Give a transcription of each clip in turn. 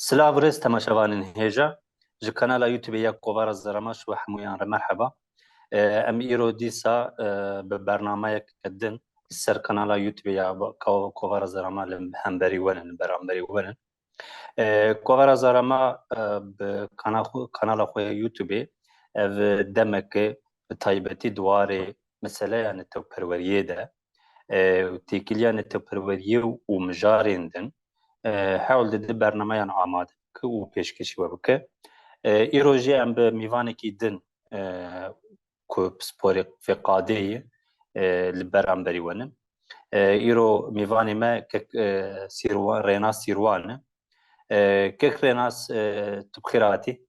Silav û rêz temaşevanên hêja ji kanala YouTubeê ya Kovara Zerama ji we hemûyan re merheba. Em îro dîsa bi bernameyeke din li ser kanala YouTubeê ya Kovara Zerama li hemberî we ne, li beramberî we ne. Kovara Zarama bi kanala xwe ya YouTubeê ev demeke bi taybetî di warê meseleya netewperweriyê de têkiliya netewperweriyê û mijarên din hewl dide bernameyan amade bike û pêşkêşî we bike. Îro jî em bi mîvanekî din ku pisporê vê qadê ye li beramberî we ne. Îro mîvanê me kek Sîrwan Rênas Sîrwan e. Kek Rênas tu bi xêr hatî.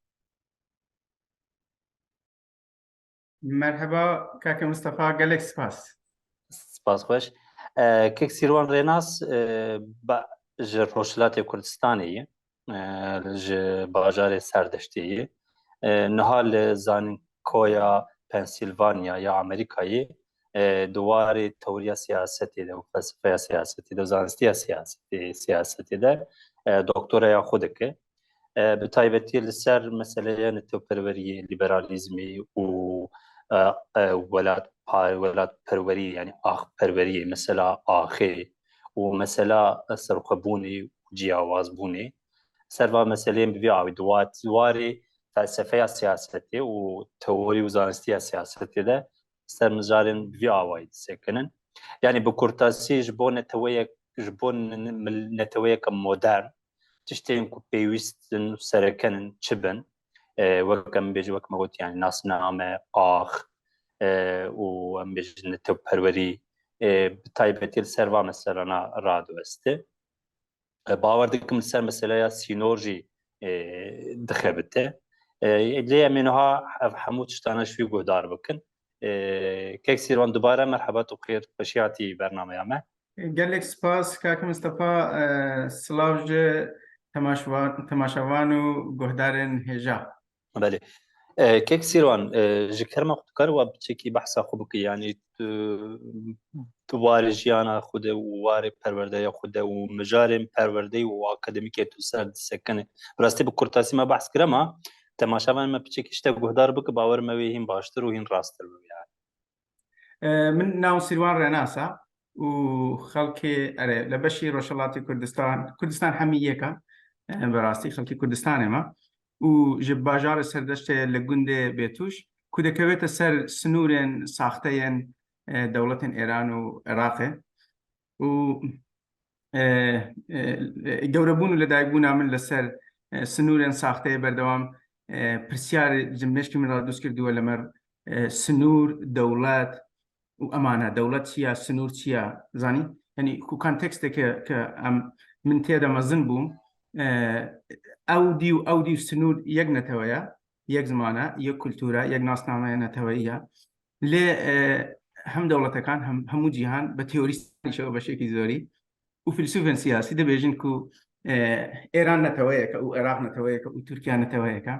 Merheba kake Mistefa gelek spas. Spas xweş. Kek Sîrwan Rênas ji Rojhilatê Kurdistanê ye. Ji bajarê Serdeştê ye. Niha li Zanînkoya Pensîlvanya ya Amerîkayê di warê teoriya siyasetê de û felsefeya siyasetê de û zanistiya siyasetê siyasetê de doktoraya xwe dike. Bi taybetî li ser meseleya netewperweriyê, lîberalîzmê û welat welatperweriyê yanî axperweriyê, mesela axê û mesela serxwebûnê û ciyawazbûnê ser va meseleyên bi vî awî di warê felsefeya siyasetê û teorî û zanistiya siyasetê de ser mijarên bi vî awayî disekinin. Yanî bi kurtasî ji bo neteweyek ji bo neteweyeke modern tiştên ku pêwîst in û sereke in çi bin? Wek em bêjin wek me got yanî nasname, ax û em bêjin netewperwerî bi taybetî li ser va meselana radiweste. Bawer dikim li ser meseleya sînor jî dixebite. Lê em ê niha ev hemû tiştane ji wî guhdar bikin. Kek Sîrwan dubare merheba tu xêr xweşî hatî bernameya me. Gelek spas kak Mistefa silav ji temaşevan û guhdarên hêja. Belê. Kek Sîrwan ji kerma xwe dikare wa biçekî behsa xwe bike yanî tu tu warê jiyana xwe de û warê perwerdeya xwe de û mijarên perwerdeyî û akademîkê tu ser disekine. Bi rastî bi kurtasî me behs kir ama temaşevanên me piçekî ji te guhdar bike bawer me wê hîn baştir û hîn rasttir bibe yani. من ناو سیروان ڕێناسە و خەڵکی ئەرێ لە بەشی ڕۆژهەڵاتی کوردستان کوردستان هەمی یەکە بەڕاستی خەڵکی کوردستانێمە و ji bajarê Serdeştê li gundê Bêtûş ku dikevête ser sinûrên saxteyên dewletên Êran û Iraqê û گەورەبوون و لەدایکبوونا من لەسەر سنوورێن ساختەیە بەردەوام پرسیار جمێشکی من ڕادوست کردووە لەمەر سنوور دەوڵەت و ئەمانە دەوڵەت چییە سنوور چییە زانی ینی کو کانتێکستێک کە ئەم من تێدە مەزن بووم ئەو دی و ئەو دی و سنوور یەک نەتەوەیە یەک زمانە یەک کولتورە یەک ناسنامەیە نەتەوەیە لێ هەم دەوڵەتەکان هەم هەموو جیهان بە تیۆریستیشەوە بەشێکی زۆری و فیلسوفێن سیاسی دەبێژن کو ئێران نەتەوەیەکە و عێراق نەتەوەیەکە و تورکیا نەتەوەیەکە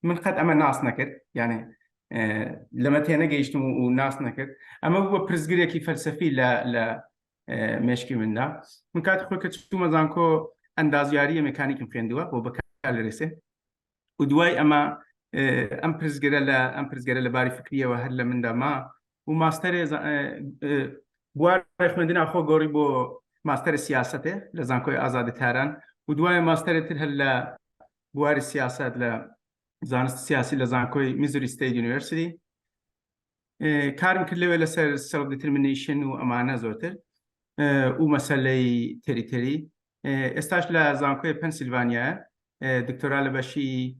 من قەت ئەمە ناس نەکرد یانێ لەمە تێنەگەیشتم و ناس نەکرد ئەمە بووە پرسگرێکی فەلسەفی لە لە مێشکی مندا من کاتی خۆی کە چوومە زانکۆ ئەندازیاریە مکانیکم خوێندووە بۆ بەکالۆریسێ و دوای ئەمە ئەم پرسگرە لە ئەم پرسگەرە لە باری فکریەوە هەر لە مندا ما و ماستەرێ بوار خوێندنا خۆ گۆڕی بۆ ماستەر سیاستێ لە زانکۆی ئازادی تاران و دوای ماستەرێ تر هەر لە بواری سیاست لە زانست سیاسی لە زانکۆی Missouri State University کارم کرد لەوێ لەسەر self determination و ئەمانە زۆرتر و مەسەلەی territory ئێستاش لە زانکۆی پەنسیلڤانیا دکتۆرا لە بەشی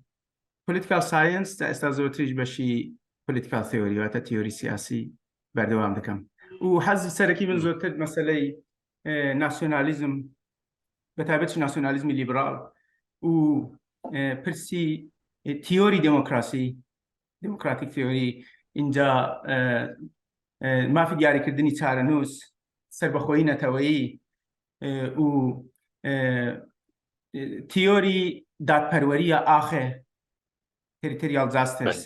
political science تا ئێستا زۆرتریش بەشی political theory واتە تیۆری سیاسی بەردەوام دەکەم و حەزی سەرەکی من زۆرتر مەسەلەی ناسیۆنالیزم بە تایبەت ناسیۆنالیزمی لیبرال و پرسی تیۆری دێمۆکراسی democratic theory اینجا مافی دیاریکردنی چارەنووس سەربەخۆیی نەتەوەیی و تیۆری دادپەروەریە ئاخێ territorial justice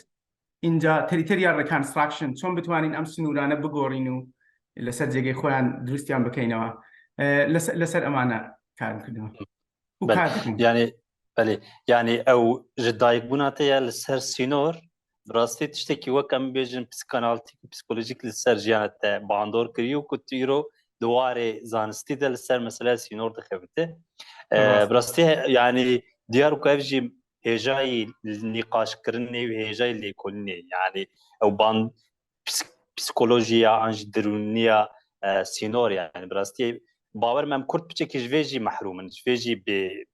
اینجا territorial reconstruction چۆن بتوانین ئەم سنوورانە بگۆڕین و لەسەر جێگەی خۆیان دروستیان بکەینەوە لەسەر ئەمانە کارم کردەوە. و کار دەکەین. یعنی بەێ یعنی ئەو ji dayikbûna te ya li ser sînor bi rastî tiştekî wek em bêjin psîkanaltîk û psîkolojîk li ser jiyana te bandor kiriye û ku tu îro di warê zanistî de li ser meseleya sînor dixebite. Rast. Bi rastî yani diyar ku ev jî hêjayî nîqaşkirinê û hêjayî lêkolînê yani ew ban psîkolojiya an jî derûniya sînor yani bi rastî bawer me em Kurd piçekî ji vê jî mehrûm in ji vê jî bê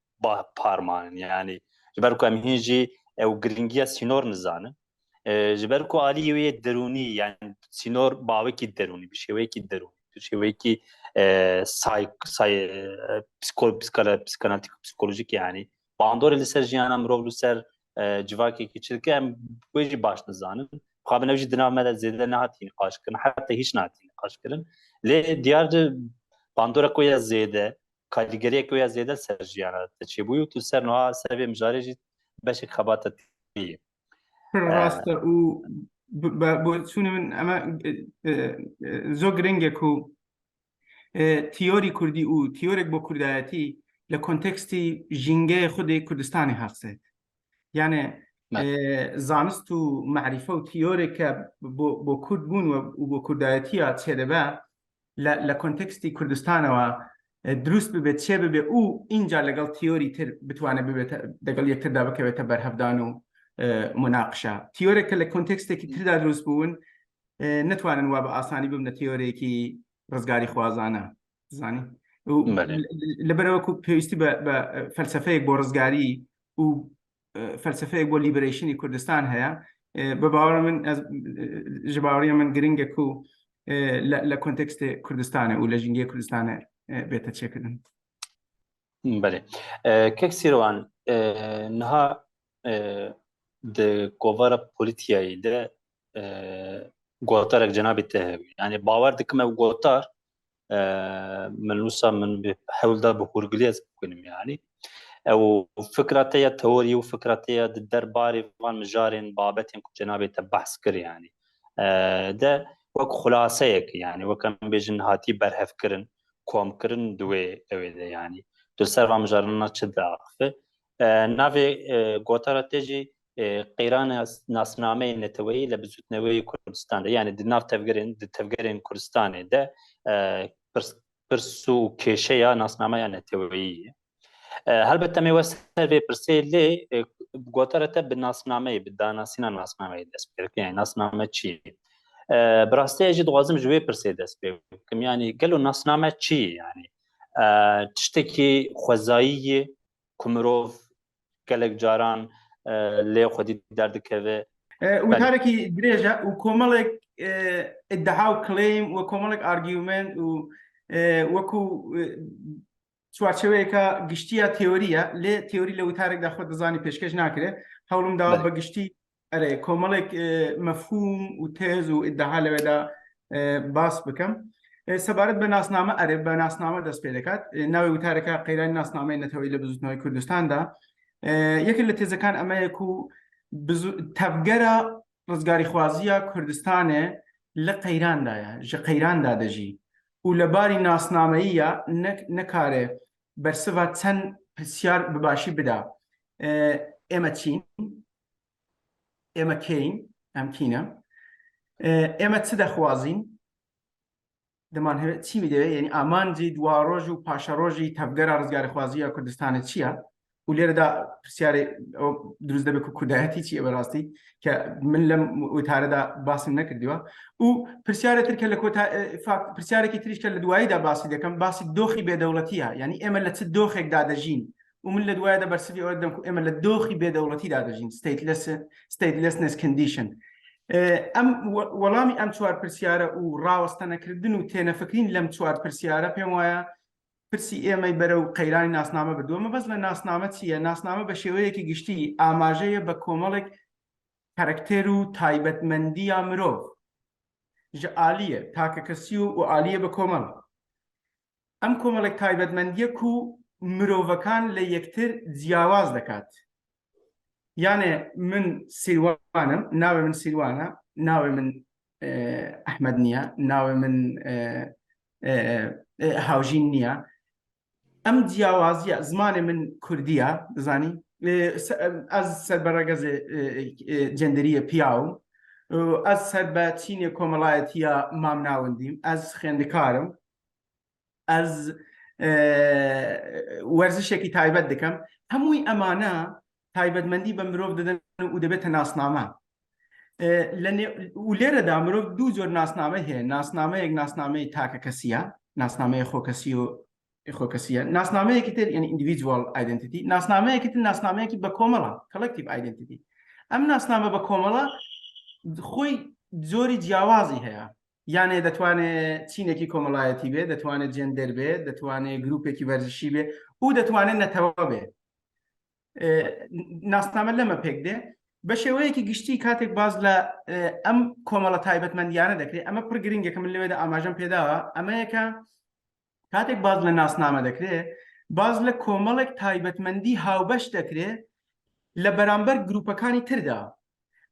parmanin yani ji ber ku em hîn jî ew girîngiya sînor nizanin ji ber ku aliyê wê yê derûnî yani sînor bawekî derûnî bi şêweyekî derûnî bi şêweyekî say say psîkanaltîk psîkolojîk yani bandorê li ser jiyana mirov li ser civakekî çi dike em wê jî baş nizanin. Mixabin ew jî di nav me de zêde nehatî nîqaşkirin, heta hîç nehatî nîqaşkirin. Lê diyar di bandorek wê ya zêde, karîgeriyek wê ya zêde li ser jiyana te çêbûye û tu ser niha ser vê mijarê jî beşek xebata te ye. Pir rast e û bo çûnê min eme zor giring e ku تیۆری کوردی و تیۆرێک بۆ کوردایەتی لە کۆنتێکستی ژینگەی خودی کوردستانی هەڵسێت یانێ زانست و معریفە و تیۆرێک کە بۆ کورد بوون و بۆ کوردایەتیە چێ دەبە لە کۆنتێکستی کوردستانەوە دروست ببێت چێ ببێ و اینجا لەگەڵ تیۆری تر بتوانێت ببێت دەگەڵ یەکتردا بکەوێتە بەرهەفدان و مناقشە تیۆرێک کە لە کۆنتێکستێکی تردا دروست بوون نتوانن وا بە ئاسانی ببنە تیۆرێکی ڕزگاری خوازانە زانی لەبەرەوەکو پێویستی بە فەلسفەیەک بۆ ڕزگاری و فەلسفەیەک بۆ liberation ی کوردستان هەیە بە باوەڕ من ji باوەڕی من گرنگە و لە کۆنتێکستی کوردستانە و لە ژینگەی کوردستانە بێتە چێکردن بەێ کەک سیروان نها di kovara Polîtiyayê de gotarek cenabê te hebû. Yani bawer dikim ew gotar min wisa min hewl da bi hûrgilî ez bixwînim yani. Ew fikra te ya teorî û fikra te ya di derbarê van mijarên babetên ku cenabê te behs kir yani. De wek xulaseyek yani wek em bêjin hatî berhevkirin, komkirin di wê ewê de yani. Tu ser van mijarana çi diaxifi? Navê gotara te jî qeyrana nasnameyê neteweyî li Bizûtneweyê Kurdistan de yani di nav tevgerên di tevgerên Kurdistanê de pirs pirs û kêşeya nasnameya neteweyî ye. Helbet em ê we ser vê pirsê lê gotara te bi nasnameyê bi danasîna nasnameyê dest pê dikin yani nasname çi ye? Bi rastî ez jî dixwazim ji wê pirsê dest pê bikim yani gelo nasname çi ye yani tiştekî xwezayî ye ku mirov gelek caran lê xwedî derdikeve. وتارێکی درێژە و کۆمەڵێک ئیدعا و claim و کۆمەڵێک argument و وەکو چوارچێوەیەکە گشتیە تێۆریە لێ تێۆری لە وتارێکدا خۆت دەزانی پێشکەش ناکرێت هەوڵم داوە بە گشتی ئەرێ کۆمەڵێک مەفهوم و تێز و ئیدعا لەوێدا باس بکەم سەبارەت بە ناسنامە ئەرێ بە ناسنامە دەست پێ دەکات ناوی وتارەکە قەیرانی ناسنامەی نەتەوەی لە بزوتنەوەی کوردستاندا یەکێک لە تێزەکان ئەمەیەک و تەڤگەرە ڕزگاریخوازیە کوردستانێ لە قەیراندایە ژە قەیراندا دەژی و لە باری ناسنامەیە نەکارێ بەرسڤ چەند پرسیار بەباشی بدا ئێمە چین ئێمە کێین ئەم کینە ئێمە چ دەخوازین دەمانهەوێت چی دەوێت یعنی ئامانجی دواڕۆژ و پاشەڕۆژی تەڤگەرا ڕزگاریخوازیە کوردستانە چییە و لێرەدا پرسیاری دروست دەبێت و کوردایەتی چییە بەڕاستی کە من لەم وتارەدا باسم نەکردووە و پرسیارە تر کە لە کۆتا پرسیارێکی تریش کە لە دواییدا باسی دەکەم باسی دۆخی بێدەوڵەتیە یعنی ئێمە لە چ دۆخێکدا دەژین و من لە دوایدا بەرسڤی ئەوە دەم ئێمە لە دۆخی بێدەوڵەتیدا دەژین statelessness condition ئەم وەڵامی ئەم چوار پرسیارە و ڕاوەستە نەکردن و تێنەفکرین لەم چوار پرسیارە پێم وایە پرسی ئێمەی بەرەو قەیرانی ناسنامە بردووە مەبەست لە ناسنامە چییە ناسنامە بە شێوەیەکی گشتی ئاماژەیە بە کۆمەڵێک کارکتێر و تایبەتمەندیە مرۆڤ ژە ئالیە تاکەکەسی و ئالیە بە کۆمەڵ ئەم کۆمەڵێک تایبەتمەندیەک و مرۆڤەکان لە یەکتر جیاواز دەکات یانێ من سیروانم ناوێ من سیروانە ناوێ من ئەحمد نییە ناوێ من هاوژین نییە. ئەم جیاوازیە زمانێ من کوردیە دەزانی ئەز سەر بە ڕەگەزێ جەندەریە پیاوم ئەز سەر بە چینێ کۆمەڵایەتیە مامناوەندیم ئەز خوێندکارم ئەز وەرزشێکی تایبەت دەکەم هەمووی ئەمانە تایبەتمەندی بە مرۆڤ دەدەن و دەبێتە ناسنامە و لێرەدا مرۆڤ دوو جۆر ناسنامە هەیە ناسنامەیەک ناسنامەی تاکە کەسیە ناسنامەیە خۆکەسی و خۆکەسیە ناسنامەیەکی تر یعنی individual identity ناسنامەیەکی تر ناسنامەیەکی بە کۆمەڵە collective identity ئەم ناسنامە بە کۆمەڵە خۆی جۆری جیاوازی هەیە یانێ دەتوانێت چینێکی کۆمەڵایەتی بێ دەتوانێت جێندەر بێ دەتوانێت گروپێکی وەرزشی بێ و دەتوانێت نەتەوە بێ ناسنامە لەمە پێک دێ بە شێوەیەکی گشتی کاتێک باز لە ئەم کۆمەڵە تایبەتمەندیانە دەکرێت ئەمە پڕ گرنگێکە من لەوێدا ئاماژەم پێداوە ئەمەیەکە کاتێک باز لە ناسنامە دەکرێت باز لە کۆمەڵێک تایبەتمەندی هاوبەش دەکرێت لە بەرامبەر گروپەکانی تردا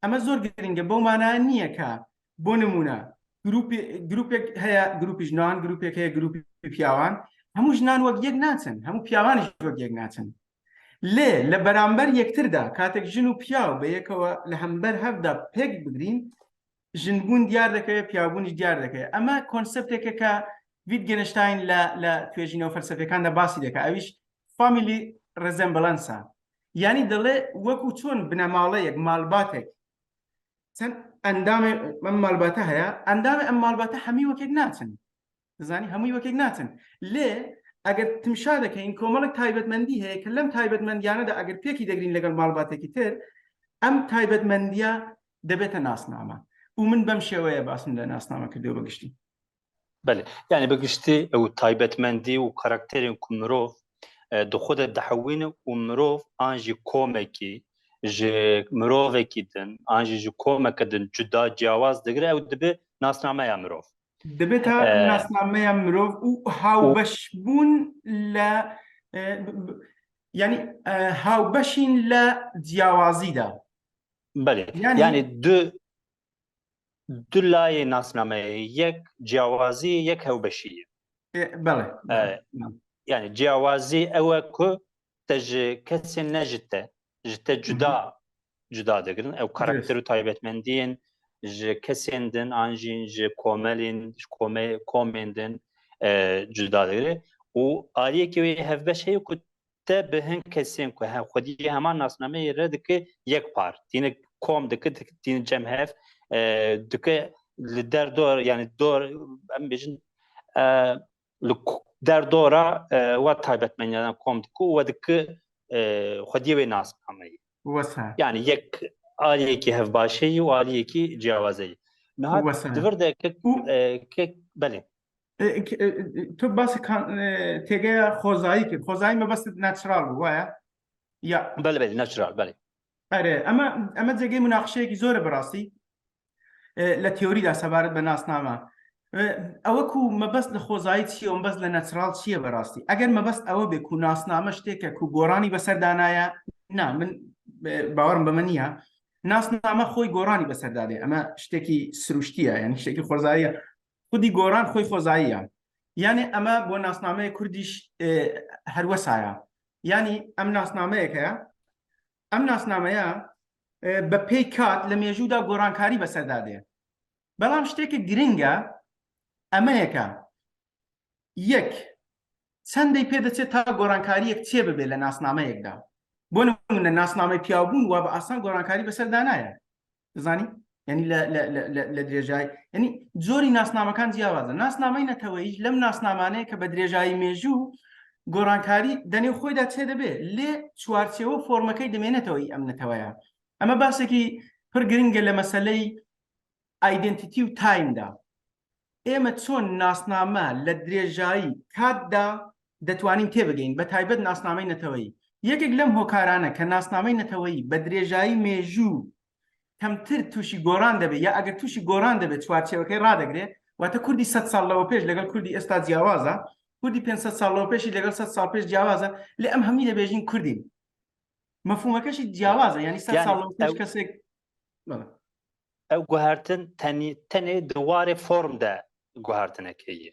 ئەمە زۆر گرنگە بەو مانایە نییە کە بۆ نمونە گروپێک هەیە گروپی ژنان گروپێک هەیە گروپی پیاوان هەموو ژنان وەک یەک ناچن هەموو پیاوانیش وەک یەک ناچن لێ لە بەرامبەر یەکتردا کاتێک ژن و پیاو بە یەکەوە لە هەمبەر هەفدا پێک بگرین ژنبوون دیار دەکەوێت پیاوبوونیش دیار دەکەوێت ئەمە کۆنسپتێکە کە ڤیتگنشتاین لە لە توێژینەوە فەلسەفیەکاندا باسی دەکات ئەویش family resemblance ە یانی دەڵێ وەکو چۆن بنەماڵەیەک مالباتێک چەند ئەندامێ ئەم مالباتە هەیە ئەندامێ ئەم مالباتە هەمی وەکێک ناچن دەزانی هەمووی وەکێک ناچن لێ ئەگەر تمشا دەکەین کۆمەڵک تایبەتمەندی هەیە کە لەم تایبەتمەندیانەدا ئەگەر پێکی دەگرین لەگەڵ ماڵباتێکی تر ئەم تایبەتمەندیە دەبێتە ناسنامە و من بەم شێوەیە باسم لە ناسنامە کردەوە بەگشتی بەێ یعنی بەگشتی ئەو تایبەتمەندی و کارکتەرێن کو مرۆڤ دخۆدە دەحوینە و مرۆڤ ئانژی کۆمێکی ji مرۆڤێکی din ئانژی ji کۆمەکە din جودا جیاواز دەگرێ ئەو دەبێ ناسنامەیە مرۆڤ دەبێتە ناسنامەیە مرۆڤ و هاوبەشبوون لە ینی هاوبەشین لە جیاوازیدا بەێ یعنی دو دو لایە ناسنامەیە یەک جیاوازی یەک هەوبەشیە بەڵێ یعنی جیاوازی ئەوە کو تە ji kesên ne ji te ji te cuda cuda digirin ew karakter û taybetmendiyên ji kesên din an jî ji komelên ji kome komên din cuda digire û aliyekî wê hevbeş heye ku te bi hin kesên ku xwediyê heman nasnameyê re dike yek par tîne kom dike tîne cem hev dike li derdor yani dor em bêjin li derdora we taybetmendiyan kom dike û we dike xwediyê wê nasnameyê. Yani yek aliyekî hevbaşeyî û aliyekî ciyawazeyî. Niha di vir de kek belê. تۆ باسی تێگەیە خۆزایی کرد خۆزایی مەبەستت natural بوو وایە یا بەلێ بەلێ natural بەلێ ئەرێ ئەمە ئەمە جێگەی مناقشەیەکی زۆرە بەڕاستی لە تیۆریدا سەبارەت بە ناسنامە ئەوەکو مەبەست لە خۆزایی چییە و مەبەست لە natural چییە بەڕاستی ئەگەر مەبەست ئەوە بێ کو ناسنامە شتێکە کو گۆڕانی بەسەردانایە نا من باوەڕم بەمە نییە ناسنامە خۆی گۆڕانی بەسەردا دێ ئەمە شتێکی سروشتیە یعنی شتێکی خۆزاییە خودی گۆڕان خۆی خۆزاییە یانێ ئەمە بۆ ناسنامەیە کوردیش هەروەسایە ینی ئەم ناسنامەیەک هەیە ئەم ناسنامەیە بە پێی کات لە مێژوودا گۆڕانکاری بەسەردا دێ بەڵام شتێکە گرنگە ئەمەیەکە یەک چەندەی پێدەچێت تا گۆڕانکاریەک چێ ببێت لە ناسنامەیەکدا بۆ نمونە ناسنامەی پیاوبوون وا بە ئاسان گۆڕانکاری بەسەردا نایە دەزانی یعنی لە درێژای یعنی جۆری ناسنامەکان جیاوازە ناسنامەی نەتەوەیش لەم ناسنامانەیە کە بە درێژایی مێژوو گۆڕانکاری دەنێو خۆیدا چێ دەبێ لێ چوارچێوە فۆرمەکەی دەمێنێتەوەی ئەم نەتەوەیە ئەمە باسێکی پڕ گرنگە لە مەسلەی identity و time دا ئێمە چۆن ناسنامە لە درێژایی کاتدا دەتوانین تێبگەین بە تایبەت ناسنامەی نەتەوەیی یەکێک لەم هۆکارانە کە ناسنامەی نەتەوەیی بە درێژایی مێژوو کەمتر تووشی گۆڕان دەبێت یا ئەگەر تووشی گۆڕان دەبێت چوارچێوەکەی ڕادەگرێت واتە کوردی 100 ساڵ لەوە پێش لەگەڵ کوردی ئێستا جیاوازە کوردی 500 ساڵ لەوە پێشی لەگەڵ 100 ساڵ پێش جیاوازە لێ ئەم هەمووی دەبێژین کوردین مەفهومەکەشی جیاوازە یعنی 100 ساڵ لەوە پێش کەسێک ئەو گوهارتن تەنێ دووارێ فۆرمدا گوهارتنەکەیە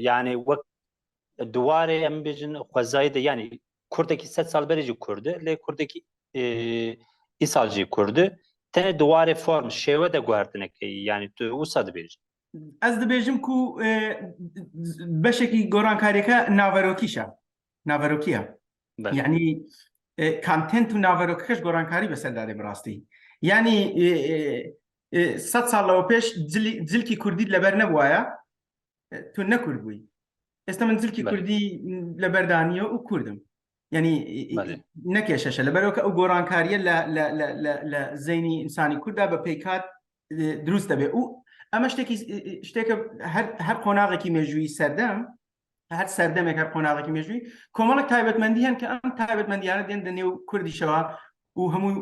یعنی وەک Di warê em bêjin xwezayê de yanî Kurdekî sed sal berê jî Kurd e lê Kurdekî îsal jî Kurd e. Tenê di warê form, şêwe de guhertinek heye yanî tu wisa dibêjî. Ez dibêjim ku beşekî gorankariyeke naverokîş e. Naverokî ye. Yanî content û naverokekej gorankarî beser da dê bi rastî. Yanî sed sal lewe pêş cilkî Kurdî li ber nebûaya تۆ نەکورد بووی ئێستا من جلکی کوردی لەبەردانیە و کوردم ینی نەکێشەشە لەبەرەوە کە ئەو گۆڕانکاریە لە زەینی ئینسانی کووردا بە پێکات دروست دەبێ و ئەمە شتێکی شتێکە هەر قۆناغێکی مێژووی سەردەم هەر سەردەمێک هەر قۆناغێکی مێژووی کۆمەڵک تایبەتمەندی هەن کە ئەم تایبەتمەندیانە دێن دە نێو کوردیشەوە و هەموو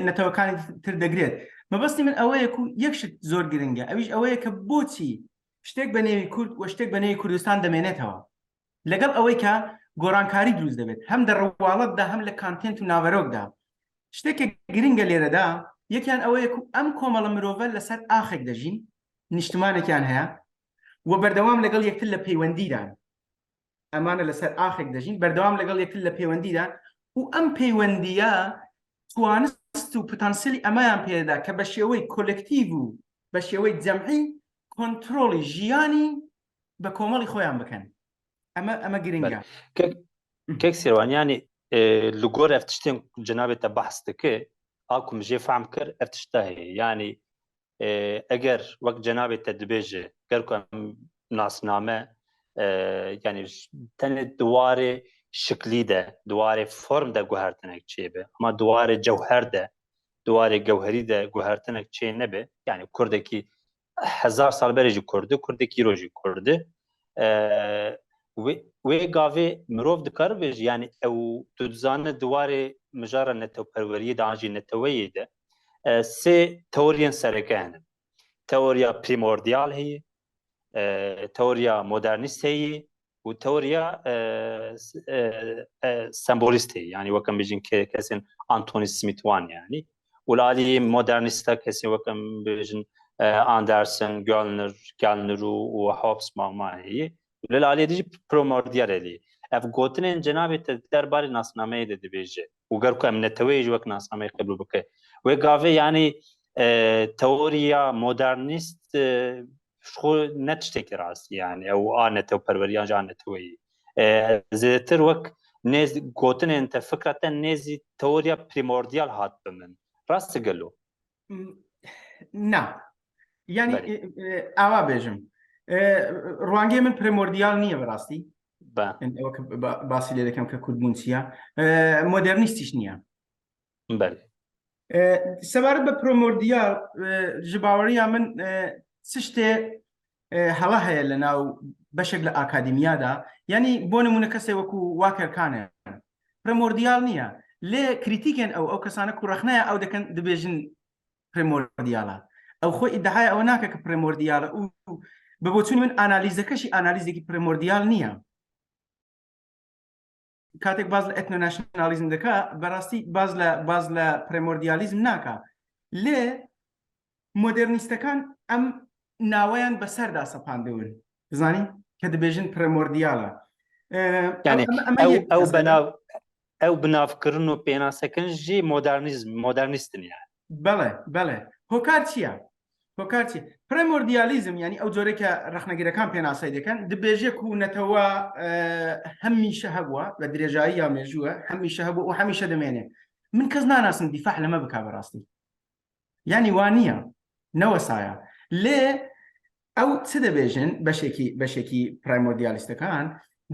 نەتەوەکانی تر دەگرێت مەبەستی من ئەوەیە و یەک شت زۆر گرنگە ئەویش ئەوەیە کە بۆچی شتێک بە نێوی کورد و شتێک بە نێوی کوردستان دەمێنێتەوە لەگەڵ ئەوەی کە گۆڕانکاری دروست دەبێت هەم دە ڕواڵەتدا هەم لە content و ناوەرۆکدا شتێک گرنگە لێرەدا یەکیان ئەوەیە و ئەم کۆمەڵە مرۆڤە لەسەر ئاخێک دەژین نیشتمانێکیان هەیە و بەردەوام لەگەڵ یەکتر لە پەیوەندیدان ئەمانە لەسەر ئاخێک دەژین بەردەوام لەگەڵ یەکتر لە پەیوەندیدا و ئەم پەیوەندیە توانست و پتانسیلی ئەمەیان پێدا کە بە شێوەی کۆلکتیڤ و بە شێوەی جەمعی کۆنترۆڵی ژیانی بە کۆمەڵی خۆیان بکەن ئەمە ئەمە گرنگە کەک سێوان ینی li gor ev tiştên cenabê te behs dike a ku min jê fehm kir ev tişta heye yanî Eger wek cenabê te dibêje ger ku em nasname yanî tenê di warê şiklî de di warê form de guhertinek çêbe ama di warê cewher de di warê gewherî de guhertinek çê nebe yanî kurdekî hezar sal berê jî kurd e kurdekî îro jî kurd e wê gavê mirov dikare bêje yanî ew tu dizane di warê mijara netewperweriyê de an jî neteweyê de Sê teoriyên sereke hene. Teoriya primordial heye, teoriya modernîst heye û teoriya sembolîst heye. Yani wek em bêjin kesên Anthony Smith wan yani. Û li aliyê modernîsta kesên wek em bêjin Anderson, Göllner, Gellner û Hobsbawm heye. Li aliyê dijî primordial heye. Ev gotinên cenabê te derbarê nasnameyê de dibêje. û ger ku em neteweyê jî wek nasnameyê qebûl bike wê gavê yanî teoriya modernîst xwe ne tiştekî rastî yanî ew a netewperwerî yan jî a neteweyî zêdetir wek nêz gotinên te fikra te nêzî teoriya primordial hat bi min rast e gelo Na yanî ئاوا بێژم ڕوانگەی من primordial نییە بەڕاستی باسی لێ دەکەم کە کوردبوون چییە مۆدررنیستیش نییە سەبارەت بە primordial ji باوەڕیا من چ شتێ هەڵە هەیە لە ناو بەشێک لە ئاکادمیادا ینی بۆ نمونە کەسێ وەکو واکەرکانە primordial نییە لێ کریتیکێن ئەو ئەو کەسانە کوڕەخنایە ئەو دەکەن دەبێژن primordial ە ئەو خۆی ئیدعای ئەوە ناکە کە primordial ە و بە بۆچوونی من ئانالیزەکەشی ئانالیزێکی primordial نییە کاتێک باز لە ethno-nationalism دەکا بەڕاستی باز لە باز لە primordialism ناکا لێ مۆدێرنیستەکان ئەم ناوەیان بەسەردا سەپاندون زانی کە دەبێژن primordial ە ئەو بەناو ئەو بناوکردن و پێناسەکردن ژی مۆدارنیزم مۆدارنیستن یان بەڵێ بەڵێ هۆکار چییە؟ هۆکار چی primordialism ینی ئەو جۆرێک کە ڕخنەگرەکان پێناسەی دەکەن دبێژێک و نەتەوە هەمیشە هەبووە بە درێژایی یا مێژووە هەمیشە هەبوو و هەمیشە دەمێنێ من کەس ناناسم دیفاع لەمە بک بەڕاستی ینی وا نییە نەوەسایە لێ ئەو چ دەبێژن بەشێکی بەشێکی primordialist ەکان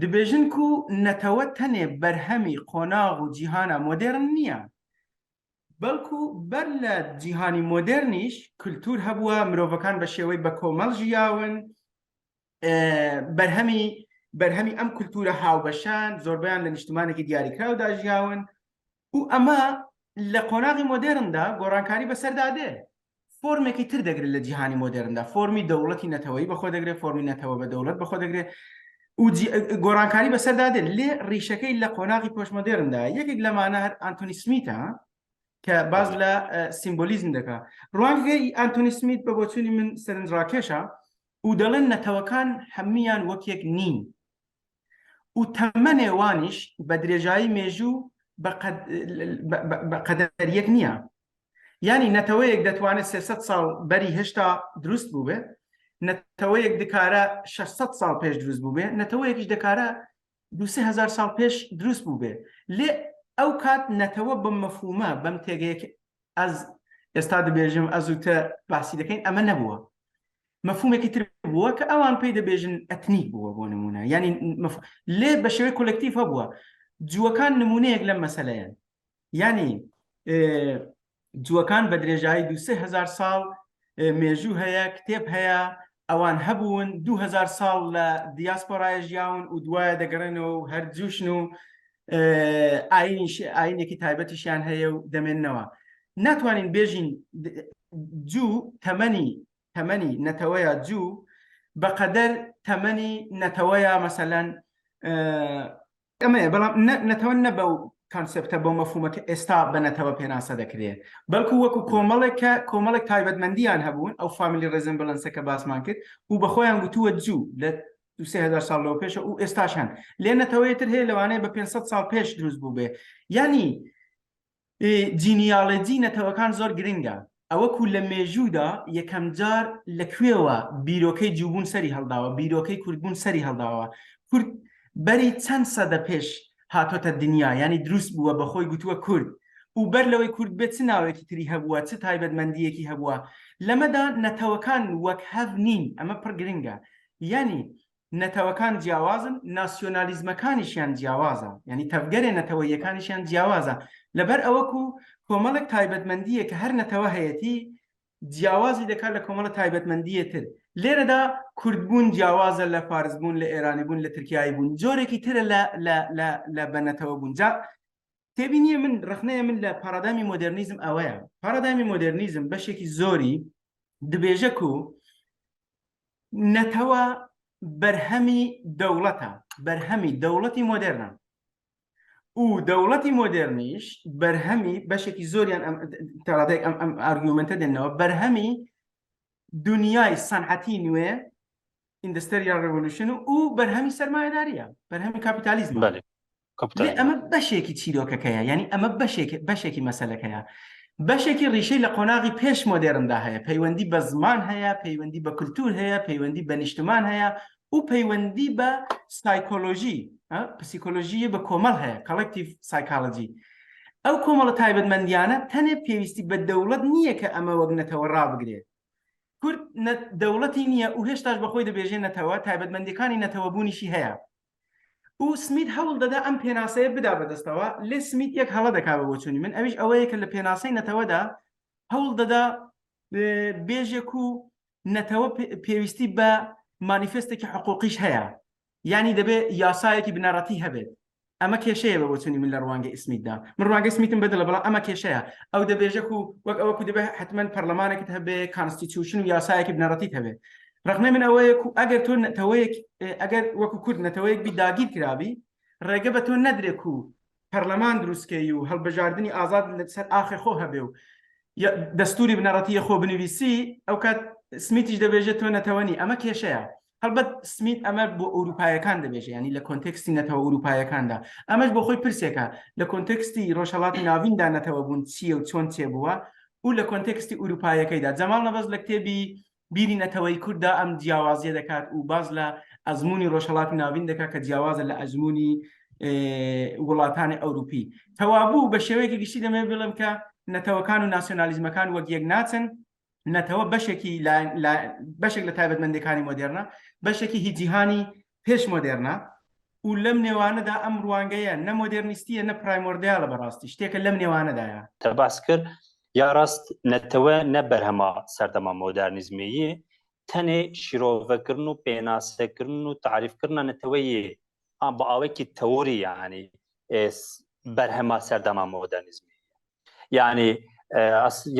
دەبێژن کو نەتەوە تەنێ بەرهەمی قۆناغ و جیهانە مۆدێرن نییە بەڵکو بەر لە جیهانی مۆدێرنیش کللتور هەبووە مرۆڤەکان بە شێوەی بە کۆمەڵ ژیاون بەرهەمی بەرهەمی ئەم کولتورە هاوبەشان زۆربیان لە نیشتمانێکی دیاریکراودا ژیاون و ئەمە لە قۆناغی مۆدێرندا گۆڕانکاری بەسەردا دێ فۆرمێکی تر دەگرێت لە جیهانی مۆدێرندا فۆرمی دەوڵەتی نەتەوەی بەخۆ دەگرێت فۆرمی نەتەوە بە دەوڵەت بەخۆ دەگرێت و گۆڕانکاری بەسەردا دێت لێ ڕیشەکەی لە قۆناغی پۆشمۆدێرندا یەکێک لەمانە هەر ئەنتۆنی سمیتە کە باز لە سیمبولیزم دەکا ڕوانگەی ئەنتۆنی سمیت بە بۆچوونی من سەرنجڕاکێشە و دەڵێن نەتەوەکان هەمویان وەک یەک نین. و تەمەنێ وانیش بە درێژایی مێژوو بە قەدەر یەک نییە. یانی نەتەوەیەک دەتوانێت 300 ساڵ بەری هێشتا دروست بووبێ، نەتەوەیەک دکارە 600 ساڵ پێش دروست بووبێ، نەتەوەیەکیش دەکارە دو سێ هەزار ساڵ پێش دروست بووبێ. لێ ئەو کات نەتەوە بەم مەفهومە، بەم تێگەیە کە ئەز ئێستا دەبێژم ئەز و تە باسی دەکەین ئەمە نەبووە. مەفهومێکی تر بووە کە ئەوان پێی دەبێژن ئەتنیک بووە بۆ نمونە یعنی مەف... لێ بە شێوەی کۆلکتیڤ هەبووە جووەکان نمونەیەک لەم مەسەلەیەن یعنی جووەکان بە درێژایی 2000 ساڵ مێژوو هەیە کتێب هەیە ئەوان هەبوون 2000 ساڵ لە دیاسپۆرایە ژیاون و دوایە دەگەڕێنەوە و هەر جوشن و ئاینیش ئاینێکی تایبەتیشیان هەیە و دەمێننەوە ناتوانین بێژین جوو تەمەنی تەمەنی نەتەوەیە جوو بەقەدەر تەمەنی نەتەوەیە مەسەلەن ئەمەیە بەڵام نەتەوە نە بەو concept ە بۆ مەفهومە کە ئێستا بە نەتەوە پێناسە دەکرێت بەڵکو وەکو کۆمەڵێک کە کۆمەڵێک تایبەتمەندیان هەبوون ئەو family resemblance ە کە باسمان کرد و بە خۆیان گوتووە جوو لە 3000 ساڵ لەوە پێشە و ئێستاش هەن لێ نەتەوەیە تر هەیە لەوانەیە بە 500 ساڵ پێش دروست بوو بێ یعنی genealogy نەتەوەکان زۆر گرنگە. ئەوەکو لە مێژوودا یەکەمجار لە کوێوە بیرۆکەی جووبوون سەری هەڵداوە، بیرۆکەی کوردبوون سەری هەڵداوە، کورد بەری چەند سەدە پێش هاتۆتە دنیا، یانی دروست بووە بە خۆی گوتووە کورد و بەر لەوەی کورد بێت چ ناوێکی تری هەبووە، چ تایبەتمەندییەکی هەبووە. لەمەدا نەتەوەکان وەک هەڤ نین، ئەمە پڕ گرنگە. یانی نەتەوەکان جیاوازن، ناسیۆنالیزمەکانیشیان جیاوازە، یانی تەڤگەرێ نەتەوەییەکانیشیان جیاوازە، لەبەر ئەوەکو کۆمەڵێک تایبەتمەندییە کە هەر نەتەوە هەیەتی جیاوازی دەکات لە کۆمەڵە تایبەتمەندییە تر، لێرەدا کوردبوون جیاوازە لە فارسبوون، لە ئێرانیبوون، لە تورکیاییبوون، جۆرێکی ترە لە لە لە لە بە نەتەوەبوون. جا تێبینیە من ڕەخنەیە من لە پارادایمی مۆدێرنیزم ئەوەیە، پارادایمی مۆدێرنیزم بەشێکی زۆری دبێژە کو نەتەوە بەرهەمی دەوڵەتە، بەرهەمی دەوڵەتی مۆدێرنە و دەوڵەتی مۆدێرنیش بەرهەمی بەشێکی زۆریان ئەم تاڕادەیەک ئەم ئەم argument ە دێنەوە بەرهەمی دنیای سەنعەتی نوێ industrial revolution و بەرهەمی سەرمایەداریە بەرهەمی کاپیتالیزم بەێ ئەمە بەشێکی چیرۆکەکەیە یعنی ئەمە بەشێک بەشێکی مەسەلەکەیە بەشێکی ڕیشەی لە قۆناغی پێش مۆدێرندا هەیە پەیوەندی بە زمان هەیە پەیوەندی بە کللتور هەیە پەیوەندی بە نیشتمان هەیە و پەیوەندی بە سایکۆلۆژی پسیکۆلۆژیە بە کۆمەڵ هەیە collective psychology ئەو کۆمەڵە تایبەتمەندیانە تەنێ پێویستی بە دەوڵەت نییە کە ئەمە وەک نەتەوە ڕابگرێت کورد دەوڵەتی نییە و هێشتاش بەخۆی دەبێژێ نەتەوە تایبەتمەندەکانی نەتەوەبوونیشی هەیە و سمیت هەوڵ دەدا ئەم پێناسەیە بدا بەدەستەوە، لێ سمیت یەک هەڵە دەکا بە بۆچوونی من، ئەویش ئەوەیە کە لە پێناسەی نەتەوەدا هەوڵ دەدا بێژێک و نەتەوە پێویستی بە مانیفێستێکی حقوقیش هەیە، یانی دەبێ یاسایەکی بنەڕەتی هەبێت. ئەمە کێشەیە بە بۆچوونی من لە ڕوانگەی سمیتدا. من ڕوانگەی سمیتم بەدڵە، بەڵام ئەمە کێشەیە. ئەو دەبێژێک و وەک ئەوەکو دەبێ حەتمەن پەرلەمانێکت هەبێ، constitution و یاسایەکی بنەڕەتیت هەبێ. ڕەخنەی من ئەوەیە کو ئەگەر تۆ نەتەوەیەک ئەگەر وەکو کورد نەتەوەیەک بی داگیر کرابی ڕێگە بە تۆ نەدرێ کو پەرلەمان دروستکەی و هەڵبژاردنی ئازاد لەسەر ئاخێ خۆ هەبێ و دەستوری بنەڕەتیە خۆ بنویسی ئەو کات سمیتیش دەبێژێت تۆ نەتەوەنی ئەمە کێشەیە هەڵبەت سمیت ئەمە بۆ ئەوروپایەکان دەبێژێ ینی لە context ی نەتەوە ئەوروپایەکاندا ئەمەش بۆ خۆی پرسێکە لە context ی ڕۆژهەڵاتی ناویندا نەتەوە بوون چییە و چۆن چێ بووە و لە context ی ئەوروپایەکەیدا جەماڵ نەبەز لە کتێبی بیری نەتەوەی کورددا ئەم جیاوازیە دەکات و باز لە ئەزمموی ڕۆژهەڵاتی ناوین دەکات کە جیاوازە لە ئەزمموی وڵاتانی ئەوروپی تەوابوو بە شێوەیەکی گشتی دەمەوێت بڵێم کە نەتەوەکان و ناسیۆنالیزمەکان وەک یەک ناچن نەتەوە بەشێکی بەشێک لە تایبەتمەندەکانی مۆدێرنە بەشێکی هی جیهانی پێش مۆدێرنە و لەم نێوانەدا ئەم ڕوانگەیە نە مۆدێرنیستیە نە primordial ە بەڕاستی شتێکە لەم نێوانەدایە. تە باس کرد یا ڕاست نەتەوە نە بەرهەما سەردەما مۆدارنیزمێیێ تەنێ شیرۆڤەکردن و پێناسەکردن و تاریفکردنا نەتەوەیێ ئا بە ئاوێکی تەوری یانی بەرهەما سەردەما مۆدارنیزمێ یعنی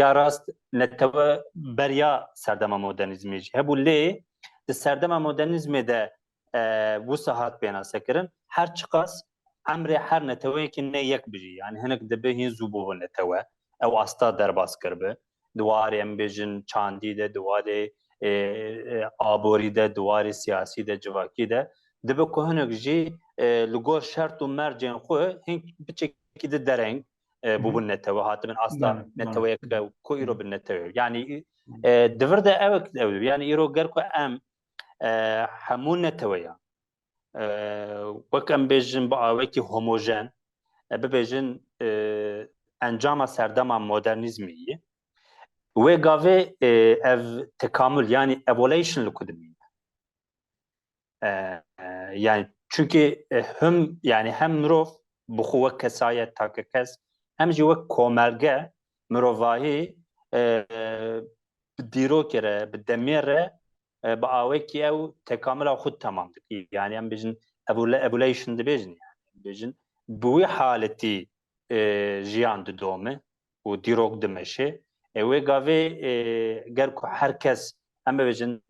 یا ڕاست نەتەوە بەریا سەردەما مۆدەرنیزمێ هەبوو لێ di serdema modernîzmê de wisa hat pênasekirin her çiqas emrê her neteweyekî ne yek bijî yani hinek dibe hîn zû bû netewe ew asta derbas kirbe di warê em bêjin çandî de di warê aborî de di warê siyasî de civakî de. Dibe ku hinek jî li gor şert û mercên xwe hin biçekî di dereng bûbûn netewe hatibin asta neteweyek ku îro bin netewe. Yanî di vir de ew ew yanî îro ger ku em hemû neteweyan wek em bêjin bi awekî homojen bibêjin encama serdema modernîzmê ye. Wê gavê ev tekamul yanî evolution li ku dimîne. Yani çünkü him yani hem mirov bi xwe wek kesayet takekes hem jî wek komelge mirovahî bi dîrokê re bi demê re bi awekî ew tekamila xwe temam dike. Yani em bêjin evolution dibêjin yani bêjin bi wî haletî jiyan didome û dîrok dimeşe. Wê gavê ger ku her kes em bibêjin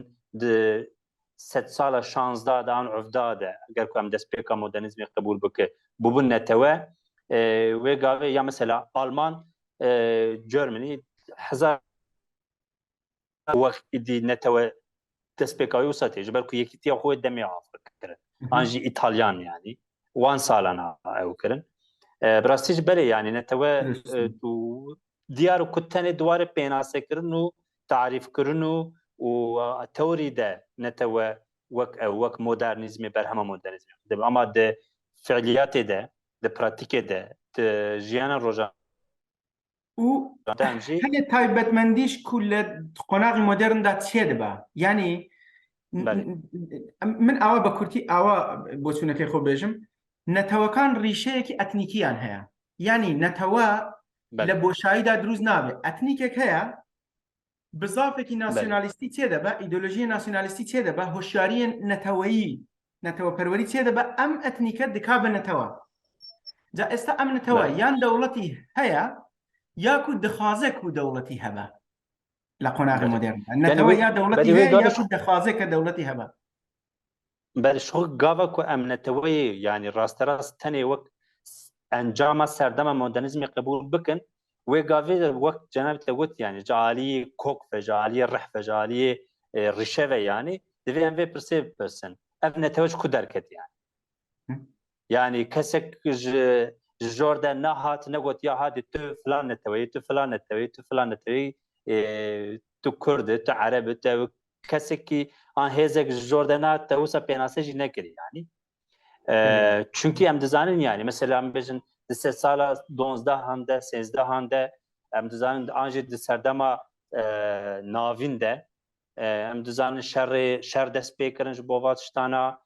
di sedsala şanzda de an uvda de ger ku em destpêka modernîzmê qebûl bike bûbûn netewe wê gavê ya mesela Alman Germany hezar wext îdî netewe destpêka wê wisa tê ji ber ku yekîtiya xwe demê ava kirin an jî İtalyan yanî wan salan ew kirin. Bi rastî ji berê yanî netewe û diyar ku tenê di warê pênasekirin û tarîfkirin û û teorî de netewe wek ew wek modernîzmê berhema modernîzmê dibe ama di fiiliyatê de di pratîkê de di jiyana roja û hene taybetmendîş ku li qonaxî modern da çê dibe yanî min awa بە کورتی ئاوا بۆچوونەکەی خۆ بێژم نەتەوەکان ڕیشەیەکی ئەتنیکیان هەیە یعنی نەتەوە لە بۆشاییدا دروست نابێت ئەتنیکێک هەیە بزافێکی ناسیۆنالیستی چێ دەبە ئیدۆلۆژیە ناسیۆنالیستی چێ دەبە هۆشیاریە نەتەوەیی نەتەوە پەروەری چێ دەبە ئەم ئەتنیکە دکا بە نەتەوە جا ئێستا ئەم نەتەوە یان دەوڵەتی هەیە یاکو دخوازێک و دەوڵەتی هەبە لە قۆناغی مۆدێرن نەتەوە یا دەوڵەتی هەیە یاکو دەخوازێک کە دەوڵەتی هەبە. بەلێ شخۆ گاڤا ku em neteweyê yanî rasterast tenê wek encama serdema modernîzmê qebûl bikin wê gavê de wek cenabê te got yanî ji aliyê kok ve ji aliyê rih ve ji aliyê rîşe ve yanî divê em vê pirsê bipirsin ev netewe ji ku derket yanî yanî kesek ji ji jor de nehat negot ya hadî tu filan neteweyî tu filan neteweyî tu filan neteweyî tu kurd tu ereb tu ew kesekî an hêzek ji jor de na te wisa pênase jî nekirî yanî Çünkü em dizanin yani mesela em bêjin di sed sala donzdehan de sêzdehan de em dizanin an jî di serdema navîn de em dizanin şerê şer dest pê kirin ji bo va tiştana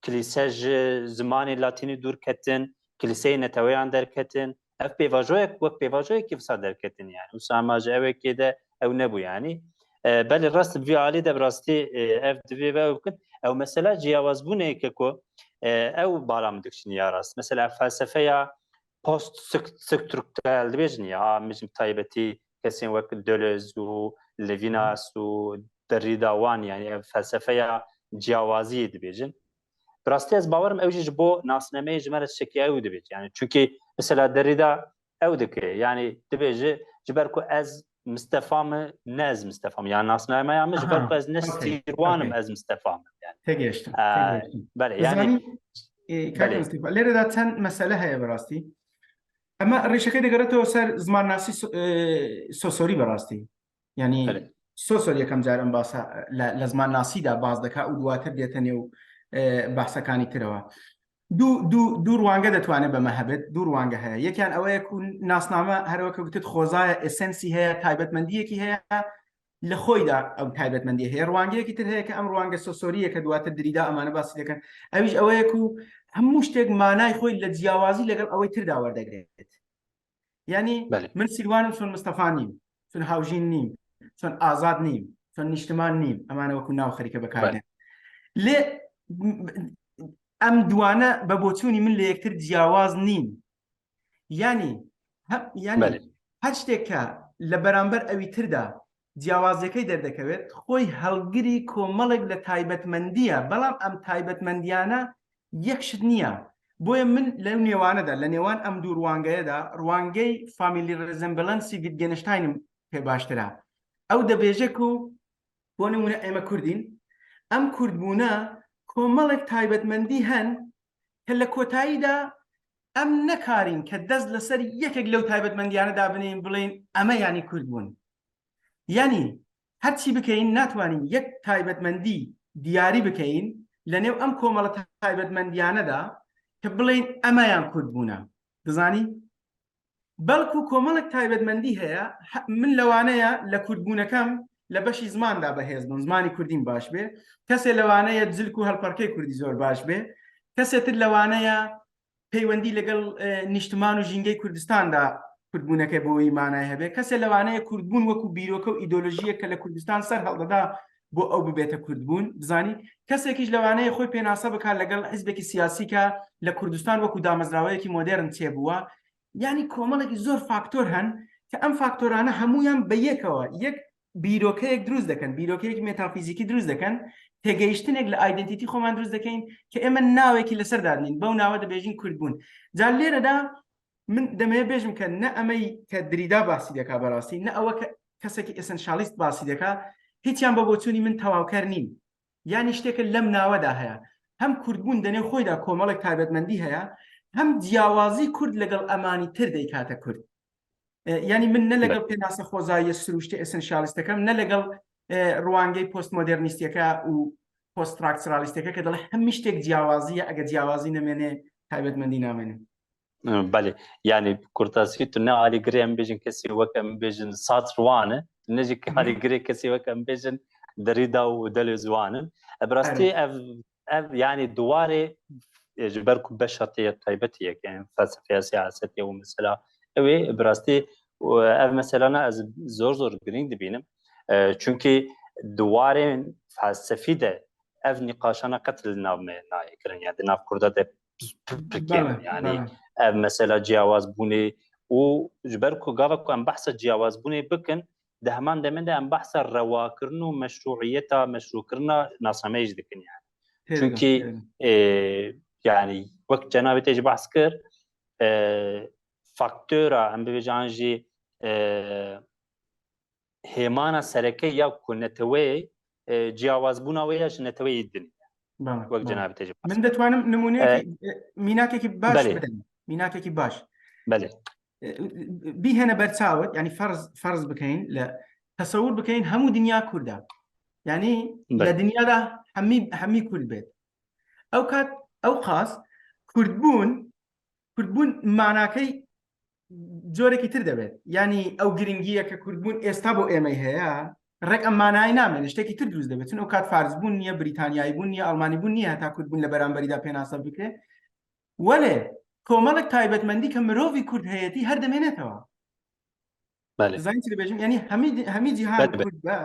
Kilîse ji zimanê latînî dûr ketin, kilîseyê neteweyan derketin. Ev pêvajoyek wek pêvajoyekî wisa derketin yani. Wisa ma ji ewekê de ew nebû yanî. Belê rast bi vî alî de bi rastî ev divê ve ew bikin. Ew mesela ciyawazbûneke ku ew bala min dikişîne ya rast. Mesela felsefeya post strukturel dibêjin ya min bi taybetî kesên wek Deleuze û Levinas û Derrida wan yanî ev felsefeya ciyawaziyê dibêjin. Bi rastî ez bawerim ew jî ji bo nasnameyê ji me re tiştekî ew dibêje. Yani çünkü mesela Derrida ew dike yani dibêje ji ber ku ez Mistefa me ne ez Mistefa me yani nasnameya min ji ber ku ez ne Sîrwan im ez Mistefa me yani. Têgihiştim. Belê yani لێرەدا چەند مەسەلە هەیە بەڕاستی ئەمە ڕیشەکەی دەگەڕێتەوە سەر زمانناسی سۆسۆری بەڕاستی ینی سۆسۆر یەکەم جار ئەم باسە لە زمانناسیدا باز دەکا و دواتر دێتە نێو باسەکانی ترەوە دوو ڕوانگە دەتوانێت بەمە هەبێت دوو ڕوانگە هەیە یەکیان ئەوەیە و ناسنامە هەروەکە گوتت خۆزایە essence ی هەیە تایبەتمەندیەکی هەیە لە خۆیدا ئەو تایبەتمەندی هەیە ڕوانگەیەکی تر هەیە کە ئەم ڕوانگە سۆسۆریە کە دواتر دریدا ئەمانە باسی دەکەن ئەویش ئەوەیەک و هەموو شتێک مانای خۆی لە جیاوازی لەگەڵ ئەوەی تردا وەردەگرێت یعنی من سیروانم چۆن مستەفا نیم چون هاوژین نیم چۆن ئازاد نیم چۆن نیشتمان نیم ئەمانە وەکو ناو خەریکە بەکاردێن لێ ئەم دوانە بە بۆچوونی من لە یەکتر جیاواز نین یانی یانی هەر شتێک کە لە بەرامبەر ئەوی تردا جیاوازیەکەی دەردەکەوێت خۆی هەڵگری کۆمەڵێک لە تایبەتمەندیە بەڵام ئەم تایبەتمەندیانە یەک شت نییە بۆیە من لەو نێوانەدا لە نێوان ئەم دوو ڕوانگەیەدا ڕوانگەی family resemblance ی ڤیتگێنشتاینم پێ باشترە ئەو دەبێژێک و بۆ نمونە ئێمە کوردین ئەم کوردبوونە. کۆمەڵێک تایبەتمەندی هەن کە لە کۆتاییدا ئەم نەکارین کە دەست لەسەر یەکێک لەو تایبەتمەندیانە دابنێین بڵێین ئەمە یانی کورد بوون. یانی هەرچی بکەین ناتوانین یەک تایبەتمەندی دیاری بکەین لەنێو ئەم کۆمەڵە تایبەتمەندیانەدا کە بڵێین ئەمەیان کورد بوونە. دەزانی؟ بەڵکو کۆمەڵێک تایبەتمەندی هەیە من لەوانەیە لە کوردبوونەکەم لە بەشی زماندا بەهێز بم زمانی کوردیم باش بێ کەسێ لەوانەیە جلک و هەڵپەڕکەی کوردی زۆر باش بێ کەسێ تر لەوانەیە پەیوەندی لەگەڵ نیشتمان و ژینگەی کوردستاندا کوردبوونەکەی بۆی مانای هەبێ کەسێ لەوانەیە کوردبوون وەکو بیرۆکە و ئیدۆلۆژییە کە لە کوردستان سەر هەڵدەدا بۆ ئەو ببێتە کوردبوون بزانی کەسێکیش لەوانەیە خۆی پێناسە بکات لەگەڵ حیزبێکی سیاسی کە لە کوردستان وەکو دامەزراوەیەکی مۆدێرن چێبووە یانی کۆمەڵێکی زۆر فاکتۆر هەن کە ئەم فاکتۆرانە هەمویان بە یەکەوە یەک بیرۆکەیەک دروست دەکەن بیرۆکەیەکی مێتافیزیکی دروست دەکەن تێگەیشتنێک لە identity خۆمان دروست دەکەین کە ئێمە ناوێکی لەسەر دادنین بەو ناوە دەبێژین کوردبوون جا لێرەدا من دەمەوێت بێژم کە نە ئەمەی کە دریدا باسی دەکا بەڕاستی نە ئەوە کە کەسێکی essentialist باسی دەکا هیچیان بە بۆچوونی من تەواوکەر نین یانی شتێکە لەم ناوەدا هەیە هەم کوردبوون دەنێو خۆیدا کۆمەڵێک تایبەتمەندی هەیە هەم جیاوازی کورد لەگەڵ ئەمانی تر دەیکاتە کورد ینی من نە لەگەڵ پێناسە خۆزاییە سروشتی essentialist ەکەم نە لەگەڵ ڕوانگەی پۆست مۆدێرنیستیەکە و پۆست structuralist ەکە کە دەڵێ هەمی شتێک جیاوازیە ئەگە جیاوازی نەمێنێ تایبەتمەندی نامێنێ بەێ یعنی کورتاسی تو نە عالیگرێ ئەم بێژن کەسی وەک ئەم بێژن ساتروانە نەژی کاریگرێ کەسی وەک ئەم بێژن دەریدا و دەلێ زوانن بەڕاستی ئەv ئەv یعنی دووارێ ji ber ku beşa tê ya taybetî yek yani felsefeya siyasetê û mesela ew ê bi rastî ev meselana ez zor zor girîng dibînim çünkü di warên felsefî de ev nîqaşana qet li nav me nayê kirin yani di nav Kurda de pir kêm yani ev mesela ciyawazbûnê û ji ber ku gava ku em behsa ciyawazbûnê bikin di heman demê de em behsa rewakirin û meşrûiyeta meşrûkirina nasnameyê jî dikin yani. Çünkü yani wek cenabê te jî behs kir faktöra em bibêjin an jî hêmana sereke ya ku neteweyê ciyawazbûna wê ya ji neteweyê din وەک جەنابی تێ من دەتوانم نمونەیەکی میناکێکی باش بدەم میناکێکی باش بەێ بیهێنە بەرچاوت ینی فەرز فەرز بکەین لە تەسەور بکەین هەموو دنیا کوردە ینی لە دنیادا هەمی هەمی کورد بێت ئەو کات ئەو قاس کوردبوون کوردبوون ماناکەی جۆرێکی تر دەبێت ینی ئەو گرنگیە کە کوردبوون ئێستا بۆ ئێمەی هەیە ڕێک ئەم مانای نامێنێت شتێکی تر دروست دەبێت چون ئەو کات فارس بوون نییە بریتانیایی بوون نییە ئەڵمانی بوون نییە هەتا کوردبوون لە بەرامبەریدا پێناسە بکرێت وەلێ کۆمەڵێک تایبەتمەندی کە مرۆڤی کورد هەیەتی هەر دەمێنێتەوە زانین چی دەبێژم یعنی هەمی هەمی جیهان کورد بە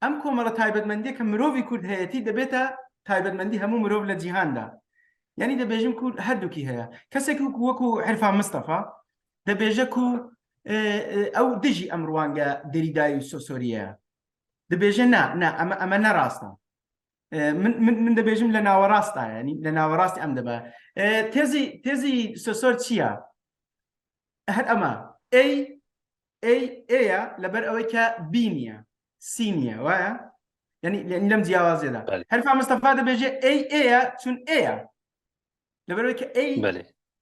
ئەم کۆمەڵە تایبەتمەندیە کە مرۆڤی کورد هەیەتی دەبێتە تایبەتمەندی هەموو مرۆڤ لە جیهاندا یعنی دەبێژم کورد هەردووکی هەیە کەسێک وەکو وەکو عرفان مستەفا دەبێژە کو ئەو دژی ئەم ڕوانگە دەریدای و سۆسۆریە دەبێژە نا نا ئەمە ئەمە نەڕاستە من من من دەبێژم لە ناوەڕاستە ینی لە ناوەڕاستی ئەم دەبە تێزی تێزی سۆسۆر چییە؟ هەر ئەمە A A ئەیە لەبەر ئەوەی کە B نییە C نییە وایە یعنی لەم جیاوازیەدا هەرفا مستەفا دەبێژێ A ئەیە چون ئەیە لەبەرەوەی کە A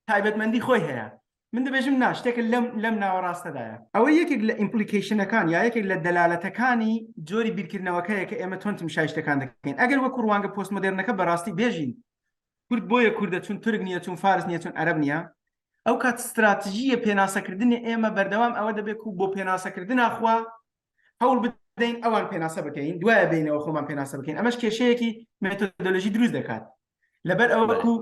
تایبەتمەندی خۆی هەیە من دەبێژم نا شتێکە لەم لەم ناوەڕاستەدایە ئەوە یەکێک لە implication ەکان یا یەکێک لە دەلالەتەکانی جۆری بیرکردنەوەکەیە کە ئێمە تۆن تمشای شتەکان دەکەین ئەگەر وەکو ڕوانگە پۆستمۆدێرنەکە بەڕاستی بێژین کورد بۆیە کوردە چون تورک نییە چون فارس نییە چون عەرەب نییە ئەو کات ستراتژیە پێناسەکردنی ئێمە بەردەوام ئەوە دەبێت و بۆ پێناسەکردن ئاخوا هەوڵ بدەین ئەوان پێناسە بکەین دوایە بینەوە خۆمان پێناسە بکەین ئەمەش کێشەیەکی مێتۆدۆلۆژی دروست دەکات لەبەر ئەوەکو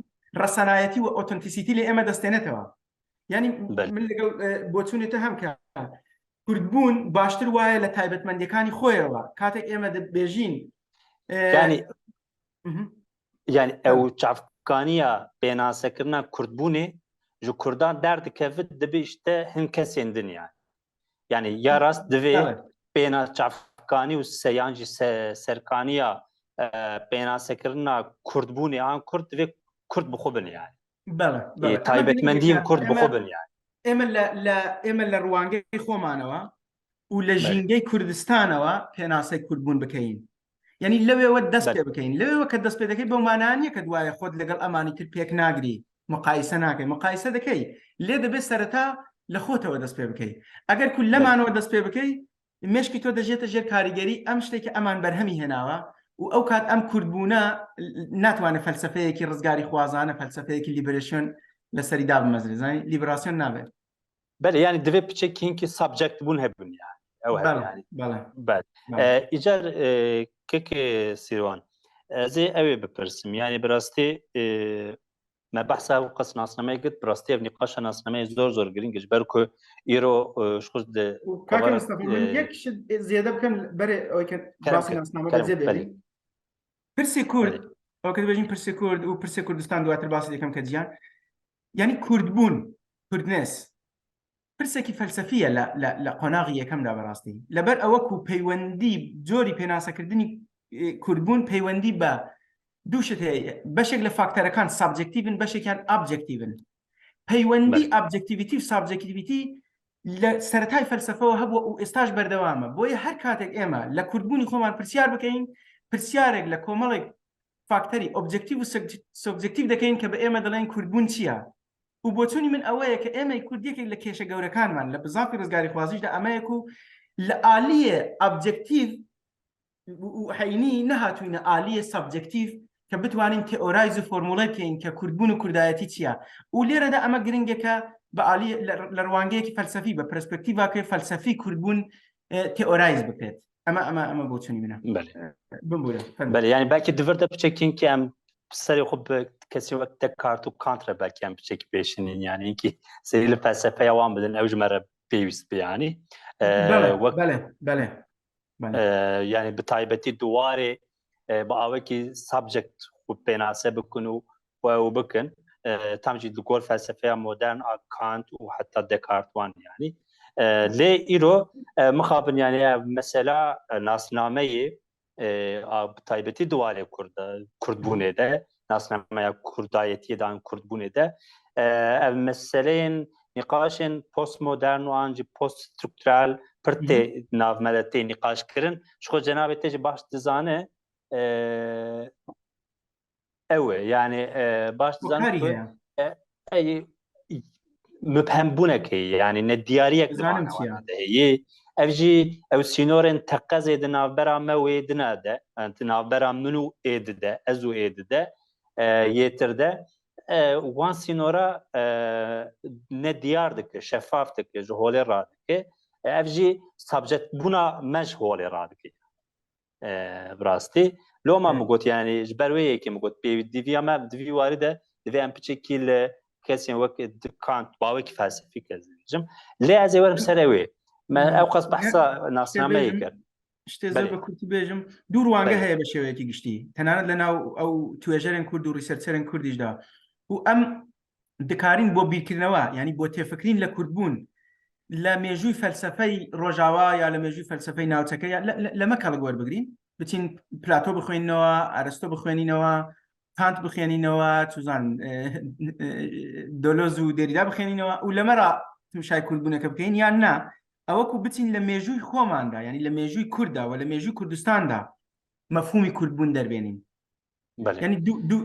ڕەسەنایەتی و authenticity لە ئێمە دەستێنێتەوە یعنی من لەگەڵ بۆچوونی تە هەم کە کوردبوون باشتر وایە لە تایبەتمەندەکانی خۆیەوە کاتێک ئێمە دەبێژین ینی یعنی ئەو چاوکانیە پێناسەکردنا کوردبوونێ ji Kurdan derdikevit dibe işte hin kesên din yani. Yani ya rast divê pêna çavkanî û seyan jî serkaniya pênasekirina Kurdbûnê an Kurd divê Kurd bi xwe bin yani. Taybetmendiyên Kurd bi xwe bin yani. ئێمە لە ئێمە لە ڕوانگەی خۆمانەوە و لە ژینگەی کوردستانەوە پێناسەی کوردبوون بکەین. یعنی لەوێوە دەست پێ بکەین لەوێوە کە دەست پێ دەکەی بەو مانا نییە کە دوایە خۆت لەگەڵ ئەمانی تر پێک ناگری مقایسە ناکەی مقایسە دەکەی لێ دەبێت سەرەتا لە خۆتەوە دەست پێ بکەی ئەگەر کو لەمانەوە دەست پێ بکەی مێشکی تۆ دەژێتە ژێر کاریگەری ئەم شتێکی ئەمان بەرهەمی هێناوە و ئەو کات ئەم کوردبوونە ناتوانێت فەلسفەیەکی ڕزگاری خوازانە فەلسفەیەکی liberation لەسەری دابمەزرێ زانی لیبراسیۆن نابێت بەێ ینی دەبێت پچێک کینکی subject بوون هەبن ئەو ئیجار کێک سیروان ئەزێ ئەوێ بپرسم یانی بەڕاستی مە بەحسا و قەس ناسنامەی گرت بەڕاستی ئەv نیقاشە ناسنامەی زۆر زۆر گرنگش بەر کو ئیرۆ شخص یەک شت زیادە بکەم بەرێ ئەوەی کە باسی ناسنامە بەجێ بێڵی پرسی کورد ئەو کە دەبێژین پرسی کورد و پرسی کوردستان دواتر باسی دەکەم کە جیان یعنی کوردبوون کوردنێس پرسێکی فەلسەفیە لە لە قۆناغی یەکەمدا بەڕاستی لەبەر ئەوە کو پەیوەندی جۆری پێناسەکردنی کوردبوون پەیوەندی بە دوو شت هەیە بەشێک لە فاکتەرەکان subjective ن بەشێکیان objective ن پەیوەندی objectivity و subjectivity لە سەرەتای فەلسەفەوە هەبووە و ئێستاش بەردەوامە بۆیە هەر کاتێک ئێمە لە کوردبوونی خۆمان پرسیار بکەین پرسیارێک لە کۆمەڵێک فاکتەری objective و subjective دەکەین کە بە ئێمە دەڵێن کوردبوون چییە و بۆچوونی من ئەوەیە کە ئێمەی کورد یەکێک لە کێشە گەورەکانمان لە بزافی ڕزگاریخوازیشدا ئەمەیەک و لە ئالیە objective و حینی نەهاتوینە ئالیە subjective کە بتوانین theorize و فۆرموڵێ بکەین کە کوردبوون و کوردایەتی چییە و لێرەدا ئەمە گرنگە کە بە ئالی لە ڕوانگەیەکی فەلسەفی بە پرسپێکتیڤاکەی فەلسەفی کوردبوون theorize بکرێت ئەمە ئەمە ئەمە بۆچونی منە بمبورە بەێ ینی باکی دڤردە بچێکین کە ئەم سەری خۆ کەسی وەک دەکارت و کانترە باکیان بچێکی پێشنین یانێکی سەری لە فەلسەفەیە وان بدەن ئەو ژمارە پێویست بیانی وەک بەێ یعنی بتایبەتی دووارێ بە ئاوەکی subject پێناسە بکن و و بکن تامجی لگۆر فەلسەفەیە مۆدرن ئا کانت و حتا دەکارت وان یعنی لێ ئیرۆ مخابن یعنی مەسەلا ناسنامەیە تایبەتی دوارێ کورد کوردبوونێ دە ناسنامەیە کوردایەتیدان کوردبوونێ دە ئەv مەسەلەیên نقاشên پۆست مۆدرن و ئانجی پۆست سترکترال پر tê nav me de tê nîqaşkirin ji xwe cenabê te jî baş dizane ew e yani baş dizanim ku müphembûnek heye yani ne diyariyek Zanim çi de heye ev jî ew sînorên teqezê di navbera me û ê dina de di navbera min û ê dide ez û ê dide yêtir de wan sînora ne diyar dike şefaf dike ji holê radike ev jî subjectbûna me ji holê radike Bi loma min got yanî ji ber wê yekê min got pêdiviya me di vî warî de divê em piçekî li kesên wek Kant bawekî felsefîk ez dibêjim lê ez ê werim serê wê me ew qas behsa nasnameyê kir شتێ زۆر بە کورتی بێژم دوو ڕوانگە هەیە بە شێوەیەکی گشتی تەنانەت لە ناو ئەو توێژەرێن کورد و researcher ێن کوردیشدا و ئەم دکارین بۆ بیرکردنەوە یعنی بۆ تێفکرین لە کوردبوون لە مێژووی فەلسفەی ڕۆژاوا یا لە مێژووی فەلسفەی ناوچەکە یا لەمە کەڵک وەربگرین بچین پلاتۆ بخوێنینەوە ئەرستۆ بخوێنینەوە کانت بخوێنینەوە چوزان دۆلۆز و دێریدا بخوێنینەوە و لەمەرا تمشای کوردبوونەکە بکەین یان نا ئەوەکو بچین لە مێژووی خۆماندا یعنی لە مێژووی کووردا و لە مێژووی کوردستاندا مەفهومی کوردبوون دەربێنین ینی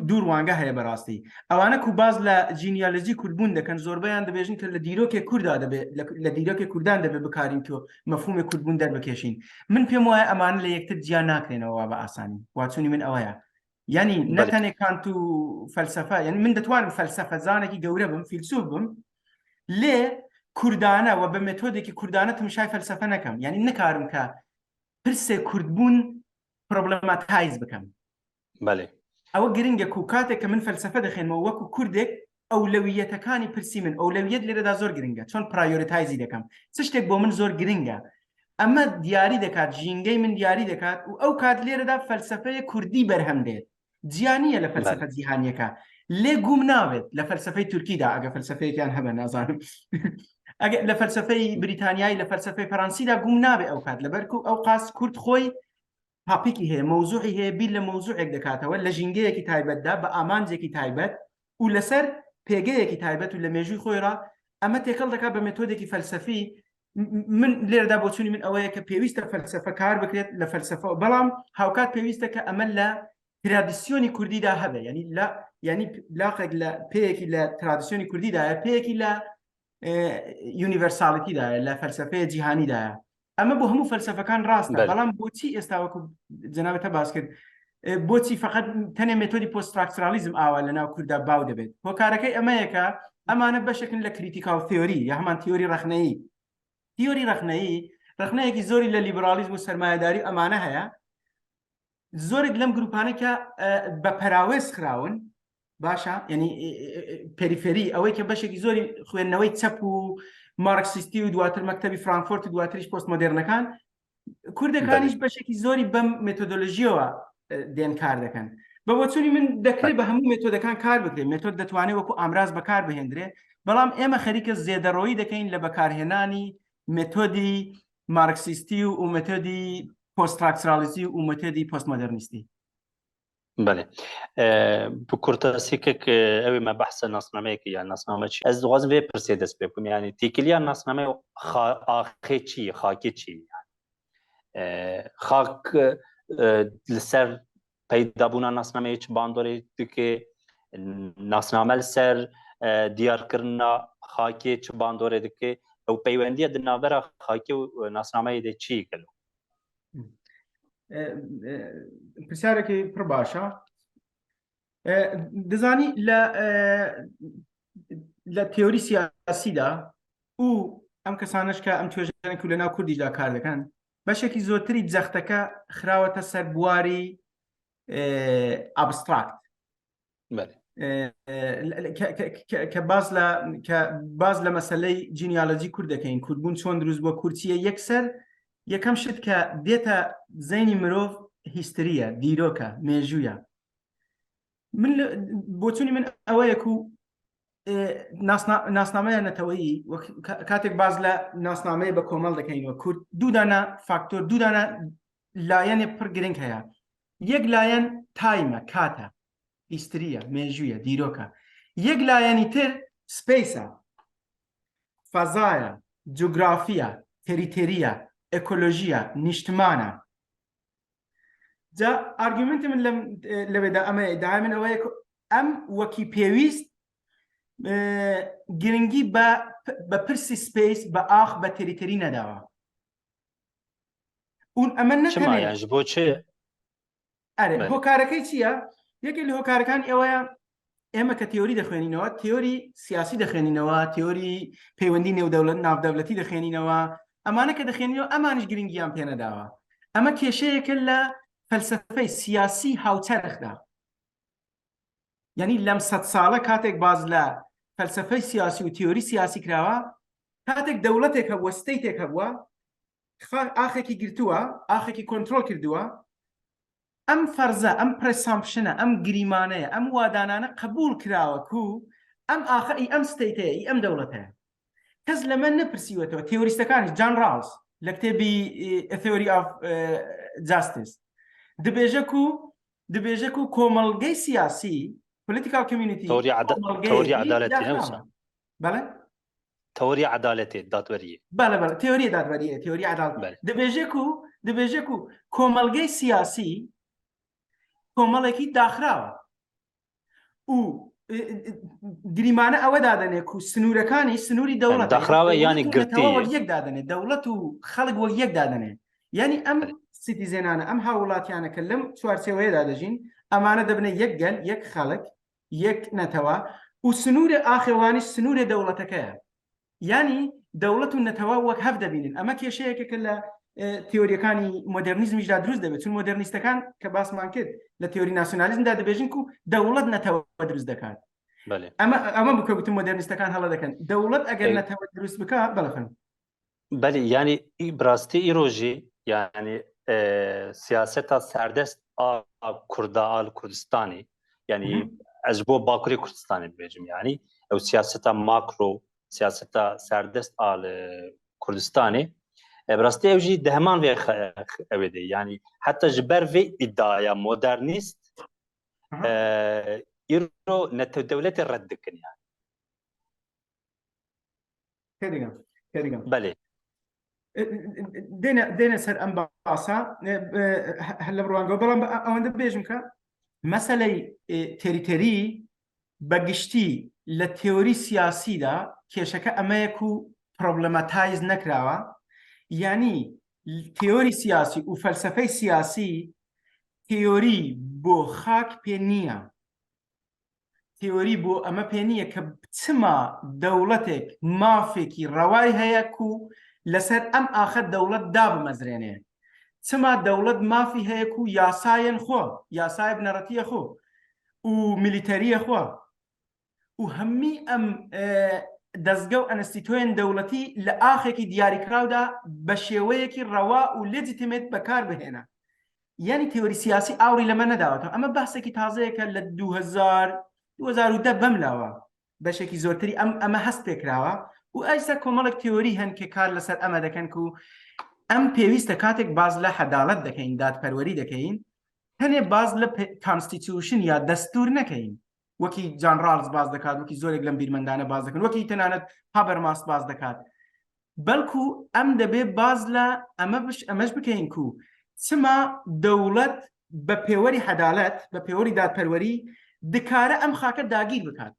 دوو ڕوانگە هەیە بەڕاستی ئەوانە کو باز لە genealogy کوردبوون دەکەن زۆربەیان دەبێژن کە لە دیرۆکێ کووردا دەبێت لە دیرۆکێ کوردان دەبێت بکارین تۆ مەفهومی کوردبوون دەربکێشین من پێم وایە ئەمانە لە یەکتر جیا ناکرێنەوە بە ئاسانی واچونی من ئەوەیە ینی نەتەنێ کانت و فەلسفە یعنی من دەتوانم فەلسفە زانێکی گەورە بم فیلسوف بم لێ کوردانە و بە مێتۆدێکی کوردانە تمشای فەلسفە نەکەم یعنی نکارم کە پرسێ کوردبوون problematize بکەم بەێ ئەوە گرنگە کو کاتێک کە من فەلسفە دەخێنمەوە وەکو کوردێک ئەولەویەتەکانی پرسی من ئەولەویەت لێرەدا زۆر گرنگە چۆن prioritize ی دەکەم چ شتێک بۆ من زۆر گرنگە ئەمە دیاری دەکات ژینگەی من دیاری دەکات و ئەو کات لێرەدا فەلسفەیە کوردی بەرهەم دێت جیا نییە لە فەلسفە جیهانیەکە لێ گوم نابێت لە فەلسفەی تورکیدا ئەگە فەلسفەیەکیان هەبە نازانم ئەگە لە فەلسفەی بریتانیایی لە فەلسفەی فەرەنسیدا گوم نابێ ئەو کات لەبەرکو ئەو قاس کورد خۆی topic ی هەیە مەوزوعی هەیە بیر لە مەوزوعێک دەکاتەوە لە ژینگەیەکی تایبەتدا بە ئامانجێکی تایبەت و لەسەر پێگەیەکی تایبەت و لە مێژووی خۆیڕا ئەمە تێکەڵ دەکات بە مێتۆدێکی فەلسەفی. من لێرەدا بۆچوونی من ئەوەیە کە پێویستە فەلسفە کار بکرێت لە فەلسفە بەڵام هاوکات پێویستە کە ئەمە لە ترادیسیۆنی کوردیدا هەبێ ینی لە ینی لاقێک لە پێیەکی لە ترادیسیۆنی کوردیدایە پێیەکی لە universality دایە لە فەلسفەیە جیهانیدایە ئەمە بۆ هەموو فەلسفەکان ڕاستە بەڵام بۆچی ئێستا وەکو جەنابەتە باس کرد بۆچی فقط تەنێ مێتۆدی post-structuralism ئاوا لە ناو کووردا باو دەبێت هۆکارەکەی ئەمەیەکە ئەمانە بەشێکن لە critical theory یا هەمان تیۆری ڕەخنەیی تیۆری ڕەخنەیی ڕەخنەیەکی زۆری لە لیبرالیزم و سەرمایەداری ئەمانە هەیە زۆرێک لەم گروپانە کە بە پەراوێز خراون باشە ینی periphery ئەوەی کە بەشێکی زۆری خوێندنەوەی چەپ و مارکسیستی و دواتر مەکتتەبی فرانکفۆرت و دواتریش پۆست مۆدێرنەکان کوردەکانیش بەشێکی زۆری بەم مێتۆدۆلۆژیەوە دێن کار دەکەن بە بۆچوونی من دەکرێت بە هەموو مێتۆدەکان کار بکرێت مێتۆد دەتوانێت وەکو ئامراز بەکار بهێندرێ بەڵام ئێمە خەریکە زێدەڕۆیی دەکەین لە بەکارهێنانی مێتۆدی مارکسیستی و مێتۆدی پۆستراکچرالیزی و مێتۆدی پۆستمۆدرنیستی. بەێ بکورتەسیکێک ئەوێ مە بەحسە ناسنامەیەکی یان ناسنامە چی ئەس دخوازم vê pirsê dest pê bikim yanî têkiliya nasname axê çi xakê çi xak li ser peydabûna nasnameyê çi bandorê dike nasname li ser diyarkirina xakê çi bandorê dike ew peywendiya di navbera xakê û nasnameyê de çi gelo پرسیارێکی پڕ باشە دەزانی لە لە تیۆری سیاسیدا و ئەم کەسانش کە ئەم توێژەرێک و لە ناو کوردیشدا کار دەکەن بەشێکی زۆرتری جەختەکە خراوەتە سەر بواری ئابستراکت کە باز لە کە باز لە مەسلەی genealogy کورد دەکەین کوردبوون چۆن دروست بووە کورچیە یەکسەر یەکەم شت کە دێتە زەینی مرۆڤ history یە دیرۆکە مێژوویە من بۆچوونی من ئەوەیەک و ناسنامەیە نەتەوەیی کاتێک باز لە ناسنامەیە بە کۆمەڵ دەکەینەوە کورد دوودانە فاکتۆر دوودانە لایەنێ پڕ گرنگ هەیە یەک لایەن time ە کاتە history یە مێژوویە دیرۆکە یەک لایەنی تر space ە فەزایە جوگرافیە territory یە ئێکۆلۆژیە نیشتمانە جا argument ی من لەم لەوێدا ئەمە داای من ئەوەیە ئەم وەکی پێویست گرنگی بە بە پرسی space بە ئاخ بە territory نەداوە ئەون ئەمە نەتەنێ بۆ چێ ئەرێ هۆکارەکەی چییە؟ یەکێک لە هۆکارەکان ئێوەیە ئێمە کە تیۆری دەخوێنینەوە تیۆری سیاسی دەخوێنینەوە تیۆری پەیوەندی نێودەولەت ناودەولەتی دەخوێنینەوە ئەمانە کە دەخوێنینەوە ئەمانش گرنگیان پێنەداوە ئەمە کێشەیەکە لە فەلسفەی سیاسی هاوچەرخدا یعنی لەم سەد ساڵە کاتێک باز لە فەلسفەی سیاسی و تیۆری سیاسی کراوە کاتێک دەوڵەتێک هەبووە state ێک هەبووە ئاخێکی گرتووە ئاخێکی کۆنترۆل کردووە ئەم فەرزە ئەم presumption ە ئەم گریمانەیە ئەم وادانانە قبول کراوە کو ئەم ئاخە ئی ئەم state ەیە ئی ئەم دەوڵەتەیە کەس لەمە نەپرسیوەتەوە تیۆریستەکانی جان ڕاڵز لە کتێبی Theory of Justice دبێژە کو دبێژە کو کۆمەڵگەی سیاسی political community تەوەری عەدالەتی بەڵێ تەوەری عەدالەتێ دادوەریە بەڵێ بەڵێ تێۆری دادوەریە تێۆری عەدالەت دەبێژێ کو دەبێژێ کو کۆمەڵگەی سیاسی کۆمەڵێکی داخراوە و گریمانە ئەوە دادەنێ و سنوورەکانی سنووری دەوڵەت داخراوە ینی گرتی وەک یەک دادەنێ دەوڵەت و خەڵک وەک یەک دادەنێ یعنی ئەم citizen انە ئەم هاوڵاتیانە کە لەم چوارچێوەیەدا دەژین ئەمانە دەبنە یەک گەل یەک خەڵک یەک نەتەوە و سنوورێ ئاخێوانیش سنوورێ دەوڵەتەکەیە یانی دەوڵەت و نەتەوە وەک هەف دەبینن ئەمە کێشەیەکە کە لە تیۆریەکانی مۆدررنیزمیشدا دروست دەبێت چون مۆدررنیستەکان کە باسمان کرد لە تیۆری ناسیۆنالیزمدا دەبێژن و دەوڵەت نەتەوە دروست دەکات ئەمە ئەمە بکە گوتم مۆدررنیستەکان هەڵە دەکەن دەوڵەت ئەگەر نەتەوە دروست بکە بەڵفن بەلی یانی براستی ئیرۆژی یانی سیاسەتا سەردەست ئا کوردا ئا li Kurdistanê yanî ez ji bo Bakurê Kurdistanê bibêjim yanî ew siyaseta makro siyaseta serdest a li Kurdistanê bi rastî ew jî di heman vê ewê de yanî heta ji ber vê îdiaya modernîst îro netew dewletê red dikin yani. تێدەگەم تێدەگەم بەلێ. دێنە سەر ئەم باسە هەر لە ڕوانگەوە بەڵام ئەوەندە بێژم کە مەسەلەی territory بە گشتی لە تێۆری سیاسیدا کێشەکە ئەمەیەک و problematize نەکراوە یعنی تێۆری سیاسی و فەلسفەی سیاسی تێۆری بۆ خاک پێ نییە تێۆری بۆ ئەمە پێ نییە کە چما دەوڵەتێک مافێکی ڕەوای هەیە کو لەسەر ئەم ئاخە دەوڵەت دابمەزرێنێ چما دەوڵەت مافی هەیە کو یاسایەن خۆ یاسای بنەڕەتیە خۆ و military یە خۆ و هەمی ئەم دەزگە و ئەنستیتۆیەن دەوڵەتی لە ئاخێکی دیاریکراودا بە شێوەیەکی ڕەوا و legitimate بەکار بهێنە یانی تێۆری سیاسی ئاوڕی لەمە نەداوەتەوە ئەمە باسێکی تازەیە کە لە 2000 2010 بەم لاوە بەشێکی زۆرتری ئەم ئەمە هەست پێکراوە و ئەیسا کۆمەڵێک تێۆری هەن کە کار لەسەر ئەمە دەکەن و ئەم پێویستە کاتێک باز لە حەداڵەت دەکەین دادپەروەری دەکەین هەنێ باز لە constitution یا دەستور نەکەین وەکی جان ڕالز باز دەکات وەکی زۆرێک لەم بیرمەندانە باز دەکەن وەکی تەنانەت هابەرماس باز دەکات بەڵکو ئەم دەبێ باز لە ئەمە بش ئەمەش بکەین کو چما دەوڵەت بە پێوەری حەدالەت بە پێوەری دادپەروەری دکارە ئەم خاکە داگیر بکات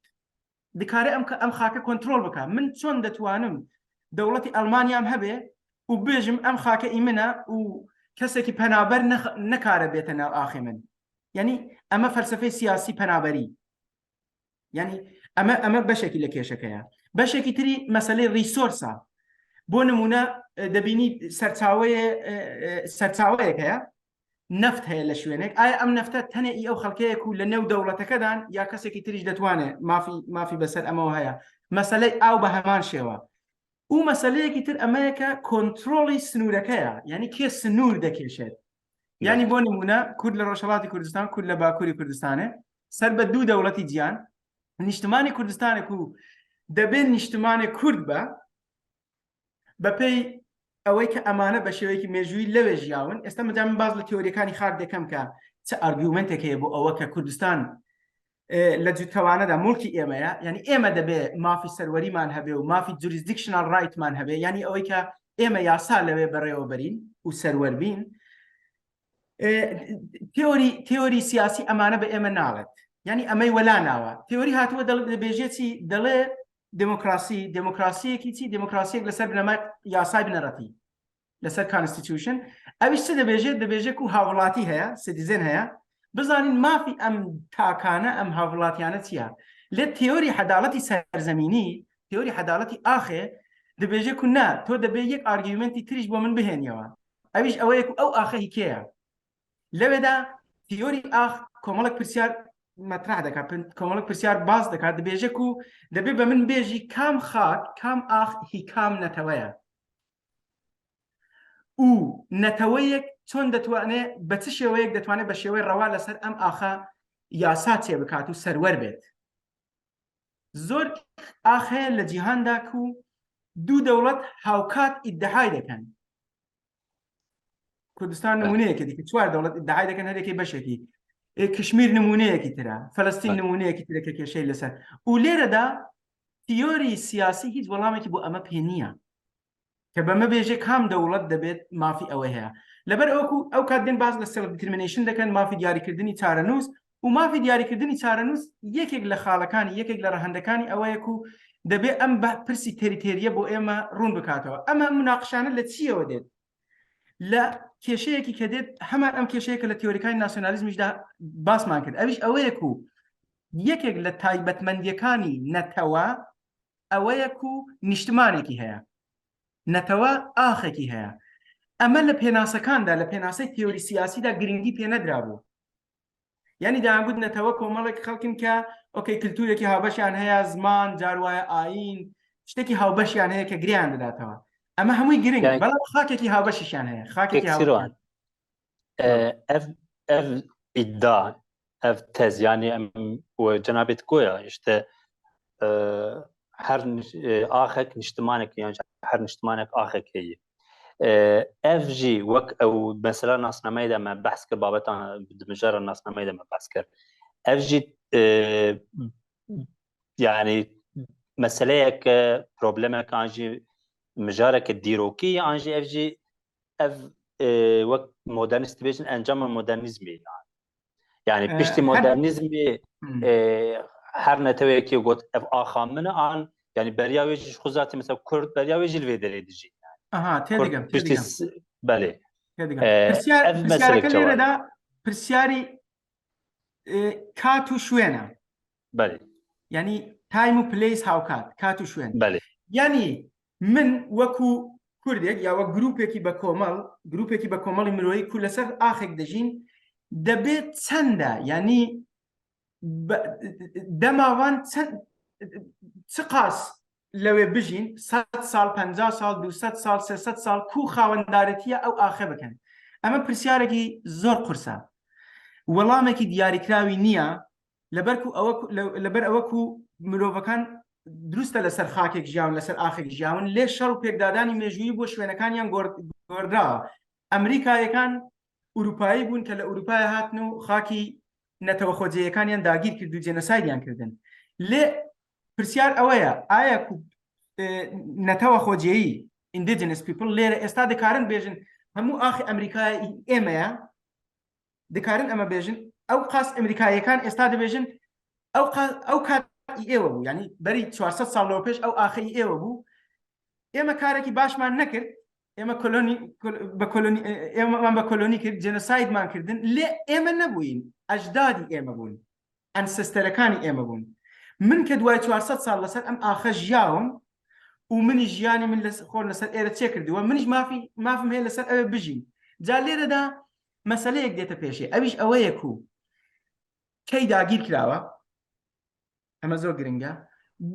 دکارە ئەم ئەم خاکە کۆنترۆڵ بکات من چۆن دەتوانم دەوڵەتی ئەلمانیام هەبێ و بێژم ئەم خاکە ئی منە و کەسێکی پەنابەر نەکارە بێتە ناو ئاخی من یعنی ئەمە فەلسفەی سیاسی پەنابەری یعنی ئەمە ئەمە بەشێکی لە کێشەکەیە بەشێکی تری مەسلەی resource ە بۆ نمونە دەبینی سەرچاوەیە سەرچاوەیەک هەیە نەفت هەیە لە شوێنێک ئایا ئەم نەفتە تەنێ ئی ئەو خەڵکەیەک و لە نێو دەوڵەتەکەدان یا کەسێکی تریش دەتوانێت مافی مافی بەسەر ئەمەوە هەیە مەسلەی ئاو بە هەمان شێوە و مەسلەیەکی تر ئەمەیە کە کۆنتترۆڵی سنوورەکەیە یعنی کێ سنوور دەکێشێت یعنی بۆ نمونە کورد لە ڕۆژهەڵاتی کوردستان کورد لە باکووری کوردستانێ سەر بە دوو دەوڵەتی جیان نیشتمانی کوردستانێک و دەبێت نیشتمانێک کورد بە بەپێی ئەوەی کە ئەمانە بە شێوەیەکی مێژووی لەوێ ژیاون ئێستا مەجا من باز لە تیۆریەکانی خاک دەکەم کە چ argument ێک هەیە بۆ ئەوە کە کوردستان لە جوتەوانەدا موڵکی ئێمەیە یعنی ئێمە دەبێ مافی سەروەریمان هەبێ و مافی jurisdictional right مان هەبێ یعنی ئەوەی کە ئێمە یاسا لەوێ بەڕێوەبەرین و سەروەر بین تێۆری تێۆری سیاسی ئەمانە بە ئێمە ناڵێت یعنی ئەمەی وەلا ناوە تێۆری هاتووە دەبێژێت چی دەڵێ دموکراسی دموکراسیەکی چی دموکراسیەک لەسەر بنەمای یاسای بنەڕەتی لەسەر constitution ئەویش چ دەبێژێت دەبێژێک و هاوڵاتی هەیە citizen هەیە بزانین مافی ئەم تاکانە ئەم هاوڵاتیانە چییە لە تێۆری حەداڵەتی سەرزەمینی تێۆری حەداڵەتی ئاخێ دەبێژێک و نا تۆ دەبێ یەک argument ی تریش بۆ من بهێنیەوە ئەویش ئەوەیە ئەو ئاخە هیکەیە لەوێدا تیۆری ئاخ کۆمەڵک پرسیار مەترح دەکات کۆمەڵک پرسیار باس دەکات دەبێژێک و دەبێ بە من بێژی کام خاک کام ئاخ هی کام نەتەوەیە و نەتەوەیەک چۆن دەتوانێت بە چ شێوەیەک دەتوانێت بە شێوەی ڕەوا لەسەر ئەم ئاخە یاسا چێ بکات و سەروەر بێت زۆر ئاخ هەیە لە جیهاندا و دوو دەوڵەت هاوکات ئیدعای دەکەن کوردستان نمونەیەکی دیکە چوار دەوڵەت ئیدعای دەکەن هەرێکی بەشێکی کشمیر نمونەیەکی ترە فلستین نمونەیەکی ترە کە کێشەی لەسەر و لێرەدا تیۆری سیاسی هیچ وەڵامێکی بۆ ئەمە پێ نییە کە بەمە بێژێ کام دەوڵەت دەبێت مافی ئەوەی هەیە لەبەر ئەوکو ئەو کات دێن باز لە self determination دەکەن مافی دیاریکردنی چارەنووس و مافی دیاریکردنی چارەنووس یەکێک لە خاڵەکانی یەکێک لە ڕەهەندەکانی ئەوەیەک و دەبێ ئەم بە پرسی territory یە بۆ ئێمە ڕوون بکاتەوە ئەمە مناقشانە لە چیەوە دێت لە کێشەیەکی کە دێت هەمان ئەم کێشەیە کە لە تیۆریکانی ناسیۆنالیزمیشدا باسمان کرد ئەویش ئەوەیەک و یەکێک لە تایبەتمەندیەکانی نەتەوە ئەوەیەک و نیشتمانێکی هەیە نەتەوە ئاخێکی هەیە ئەمە لە پێناسەکاندا لە پێناسەی تیۆری سیاسیدا گرنگی پێنەدرابوو یعنی دەیانگوت نەتەوە کۆمەڵێک خەڵکن کە okay کللتورێکی هاوبەشیان هەیە زمان جاروایە ئاین شتێکی هاوبەشیان هەیە کە گریان دەداتەوە ئەمە هەمووی گرنگ بەڵام خاکێکی هاوبەشیشیان هەیە خاکێکی هاوبەشیان ئەف ئەف ئیدا ئەف تەز یعنی ئەم جەنابێت گۆیا ئشتە هەر ئاخێک نیشتمانێک یان هەر نیشتمانێک ئاخێک هەیە ئەف ژی وەک ئەو مەسەلا ناسنامەی دەمە بەحس کرد بابەتان دمژارە ناسنامەی دەمە بەحس کرد ئەف ژی یعنی مەسلەیەک پرۆبلەمەکان ژی. mijareke dîrokî ye an jî ev jî ev wek modernîst dibêjin encama modernîzmê ye. Yani piştî modernîzmê her neteweyekê got ev axa min e an yani beriya wê jî ji xwe zatî mesela Kurd beriya wê jî li vê derê dijî. Aha têdigem piştî belê. Ev meselek çawa? Pirsyarî کات و شوێنە. بەێ. یعنی time و place هاوکات کات و شوێن. بەێ. یعنی من وەکو کوردێک یا وەک گروپێکی بە کۆمەڵ گروپێکی بە کۆمەڵی مرۆیی کو لەسەر ئاخێک دەژین دەبێت چەندە یعنی دەماوان چ قاس لەوێ بژین 100 ساڵ 50 ساڵ 200 ساڵ 300 ساڵ کو خاوەندارەتیە ئەو ئاخە بکەن ئەمە پرسیارێکی زۆر قورسە وەڵامێکی دیاریکراوی نییە لەبەرکو ئەوە لەبەر ئەوەکو مرۆڤەکان دروستە لەسەر خاکێک ژیاون لەسەر ئاخێک ژیاون لێ شەڕ و پێکدادانی مێژوویی بۆ شوێنەکانیان گۆڕدراوە ئەمریکایەکان ئوروپایی بوون کە لە ئوروپای هاتن و خاکی نەتەوە خۆجێیەکانیان داگیر کرد و جێنۆسایدیان کردن لێ پرسیار ئەوەیە ئایا نەتەوە خۆجێیی indigenous people لێرە ئێستا دەکارن بێژن هەموو ئاخی ئەمریکای ئێمەیە دەکارن ئەمە بێژن ئەو قاس ئەمریکاییەکان ئێستا دەبێژن ئەو ئەو کات ئێوە بوو ینی بەری 400 ساڵ لەوە پێش ئەو ئاخەی ئێوە بوو ئێمە کارێکی باشمان نەکرد ئێمە کۆلۆنی بە کۆلۆنی ئێمەمان بە کۆلۆنی کرد جێنۆسایدمان کردن لێ ئێمە نەبووین ئەژدادی ئێمە بوون ancestor ەکانی ئێمە بوون من کە دوای 400 ساڵ لەسەر ئەم ئاخە ژیاوم و منی ژیانی من لەس خۆر لەسەر ئێرە چێ کردووە منیش مافی مافم هەیە لەسەر ئەوێ بژیم جا لێرەدا مەسەلەیەک دێتە پێشێ ئەویش ئەوەیە کو کەی داگیر کراوە ئەمە زۆر گرنگە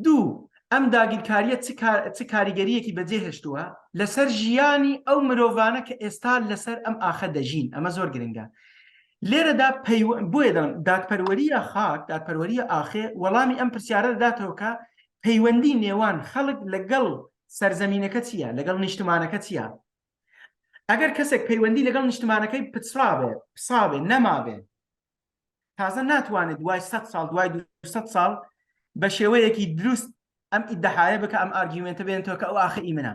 دوو ئەم داگیرکاریە چ کاریگەریەکی بەجێ هێشتووە لەسەر ژیانی ئەو مرۆڤانە کە ئێستا لەسەر ئەم ئاخە دەژین ئەمە زۆر گرنگە لێرەدا بۆیە دەڵێم دادپەروەریە خاک دادپەروەریە ئاخێ وەڵامی ئەم پرسیارە دەداتەوە کە پەیوەندی نێوان خەڵک لەگەڵ سەرزەمینەکە چییە لەگەڵ نیشتمانەکە چییە ئەگەر کەسێک پەیوەندی لەگەڵ نیشتمانەکەی پچڕابێ پسابێ نەمابێ تازە ناتوانێت دوای 100 ساڵ دوای 200 ساڵ بە شێوەیەکی دروست ئەم ئیدعایە بکە ئەم argument ە بێنێتەوە کە ئەو ئاخە ئی منە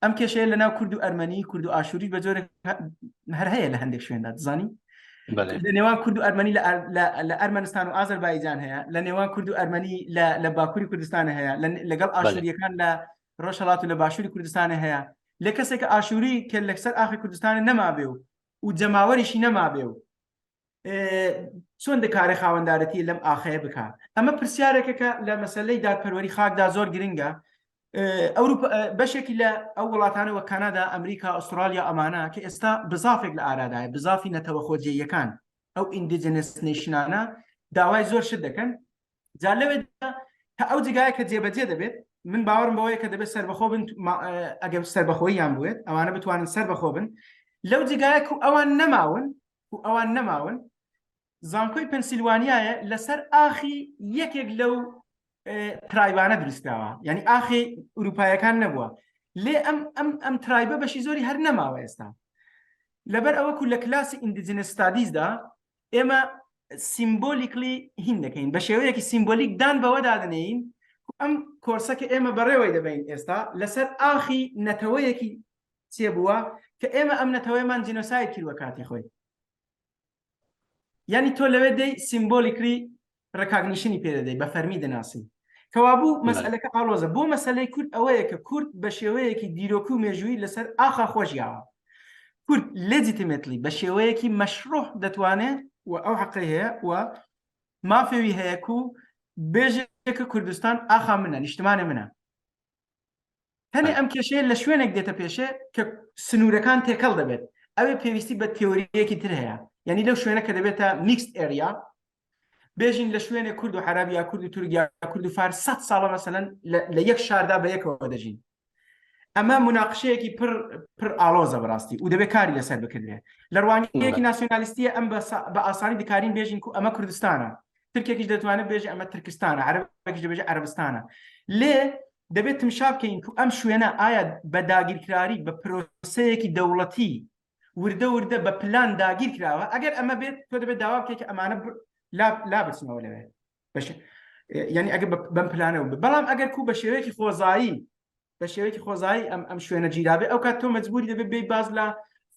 ئەم کێشەیە لەناو کورد و ئەرمەنی کورد و ئاشووری بە جۆرێک هەر هەیە لە هەندێک شوێندا دەزانی لە نێوان کورد و ئەرمەنی لە ئەرمەنستان و ئازەربایجان هەیە لە نێوان کورد و ئەرمەنی لە باکووری کوردستان هەیە لەگەڵ ئاشووریەکان لە ڕۆژهەڵات و لە باشووری کوردستان هەیە لە کەسێک ئاشووری کە لەسەر ئاخی کوردستان نەمابێ و و جەماوەریشی نەمابێ و چۆن دەکارێت خاوەندارەتی لەم ئاخەیە بکات ئەمە پرسیارێکە کە لە مەسلەی دادپەروەری خاکدا زۆر گرنگە ئەوروپا بەشێکی لە ئەو وڵاتانە وە کانادا ئەمریکا ئوسترالیا ئەمانە کە ئێستا بزافێک لە ئارادایە بزافی نەتەوە خۆجێیەکان ئەو indigenous nation انە داوای زۆر شت دەکەن جا لەوێدا تا ئەو جێگایە کە جێبەجێ دەبێت من باوەڕم بەوەیە کە دەبێت سەربەخۆ بن ئەگەر سەربەخۆیان بوێت ئەوانە بتوانن سەربەخۆ بن لەو جێگایە و ئەوان نەماون و ئەوان نەماون زانکۆی پەنسیلوانیایە لەسەر ئاخی یەکێک لەو tribe انە دروستکراوە یعنی ئاخی ئوروپایەکان نەبووە لێ ئەم ئەم ئەم tribe ە بەشی زۆری هەر نەماوە ئێستا لەبەر ئەوەکو لە کلاسی indigenous studies دا ئێمە symbolically هین دەکەین بە شێوەیەکی سیمبۆلیک دان بەوەدا دەنێین ئەم کۆرسە کە ئێمە بەڕێوەی دەبەین ئێستا لەسەر ئاخی نەتەوەیەکی چێ بووە کە ئێمە ئەم نەتەوەیەمان جینۆساید کردووە کاتی خۆی یعنی تۆ لەوێ دەی symbolically recognition ی پێ دەدەی بە فەرمی دەناسی کەوابوو مەسئلەکە ئاڵۆزە بۆ مەسلەی کورد ئەوەیە کە کورد بە شێوەیەکی دیرۆکی و مێژووی لەسەر ئاخا خۆشیاوە کورد legitimately بە شێوەیەکی مەشروع دەتوانێت و ئەو حەقەی هەیە و مافێوی هەیە و بێژێ کە کوردستان ئاخا منە نیشتمانە منە تەنێ ئەم کێشەیە لە شوێنێک دێتە پێشێ کە سنوورەکان تێکەڵ دەبێت ئەوێ پێویستی بە تێۆریەکی تر هەیە یعنی لەو شوێنە کە دەبێتە mixed area بێژین لە شوێنێک کورد و عەرەب یا کورد و تورک یا کورد و فارس 100 ساڵە مەسەلەن لە یەک شاردا بە یەکەوە دەژین ئەمە مناقشەیەکی پر پر ئاڵۆزە بەڕاستی و دەبێت کاری لەسەر بکردرێت لە ڕوانگەیەکی ناسیۆنالیستیە ئەم بە ئاسانی دەکارین بێژین کو ئەمە کوردستانە ترکێکیش دەتوانێت بێژێ ئەمە ترکستانە عەرەبێکیش دەبێژێ عەرەبستانە لێ دەبێت تمشا بکەین کو ئەم شوێنە ئایا بە داگیرکراری بە پرۆسەیەکی دەوڵەتی وردە وردە بە پلان داگیر کراوە ئەگەر ئەمە بێت تۆ دەبێت داوا بکەیت کە ئەمانە لا بچنەوە لەوێ بەش یعنی ئەگەر بەم پلانەوە بەڵام ئەگەر کو بە شێوەیەکی خۆزایی بە بە شێوەیەکی خۆزایی ئەم ئەم شوێنە گیرابێ ئەو کات تۆ مەجبوری دەبێت بێی باز لە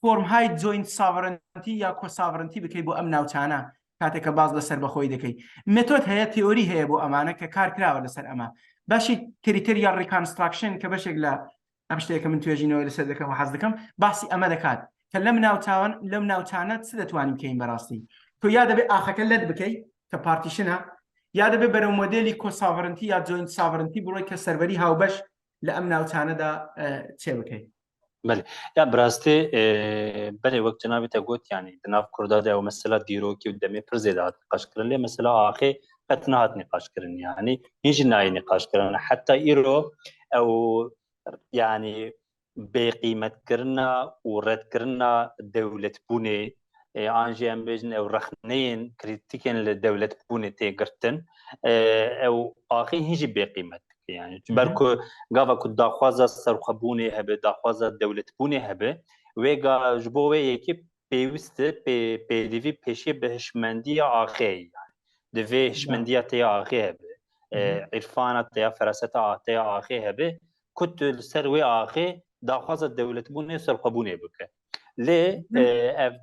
فۆرمهای joint sovereignty یا co-sovereignty بکەی بۆ ئەم ناوچانە کاتێک کە باز لە سەربەخۆی دەکەی. مێتۆد هەیە، تێئۆری هەیە بۆ ئەمانە کە کار کراوە لەسەر ئەمە. بەشی territorial reconstruction کە بەشێک لە ئەم شتەیە کە من توێژینەوەی لەسەر دەکەم و حەز دەکەم باسی ئەمە دەکات کە لەم ناوچاوان لەم ناوچانە چ دەتوانین بکەین بەڕاستی تۆ یا دەبێت ئاخەکە لەت بکەی کە partition ە یا دەبێت بەرەو مۆدێلی co-sovereignty یا joint sovereignty بڕۆی کە سەروەری هاوبەش لە ئەم ناوچانەدا چێ بکەیت. بەلێ یا براستێ بەلێ وەک جنابی تە گوت یانی di nav Kurda de ew mesela dîrokî û demê pir zêde hat nîqaşkirin lê mesela axê qet nehat nîqaşkirin yanî hîn jî nayê nîqaşkirin heta îro ew yanî bêqîmetkirina û redkirina dewletbûnê an jî em bêjin ew rexneyên krîtîkên li dewletbûnê tê girtin ew axê hîn jî bêqîmet dike yani ji ber ku gava ku daxwaza serxwebûnê hebe daxwaza dewletbûnê hebe wê ga ji bo wê yekê pêwîst e pêdivî pêşiyê bi hişmendiya axê yani divê hişmendiya te ya axê hebe îrfana te ya feraseta te ya axê hebe ku tu li ser wê axê daxwaza dewletbûnê serxwebûnê bike lê ev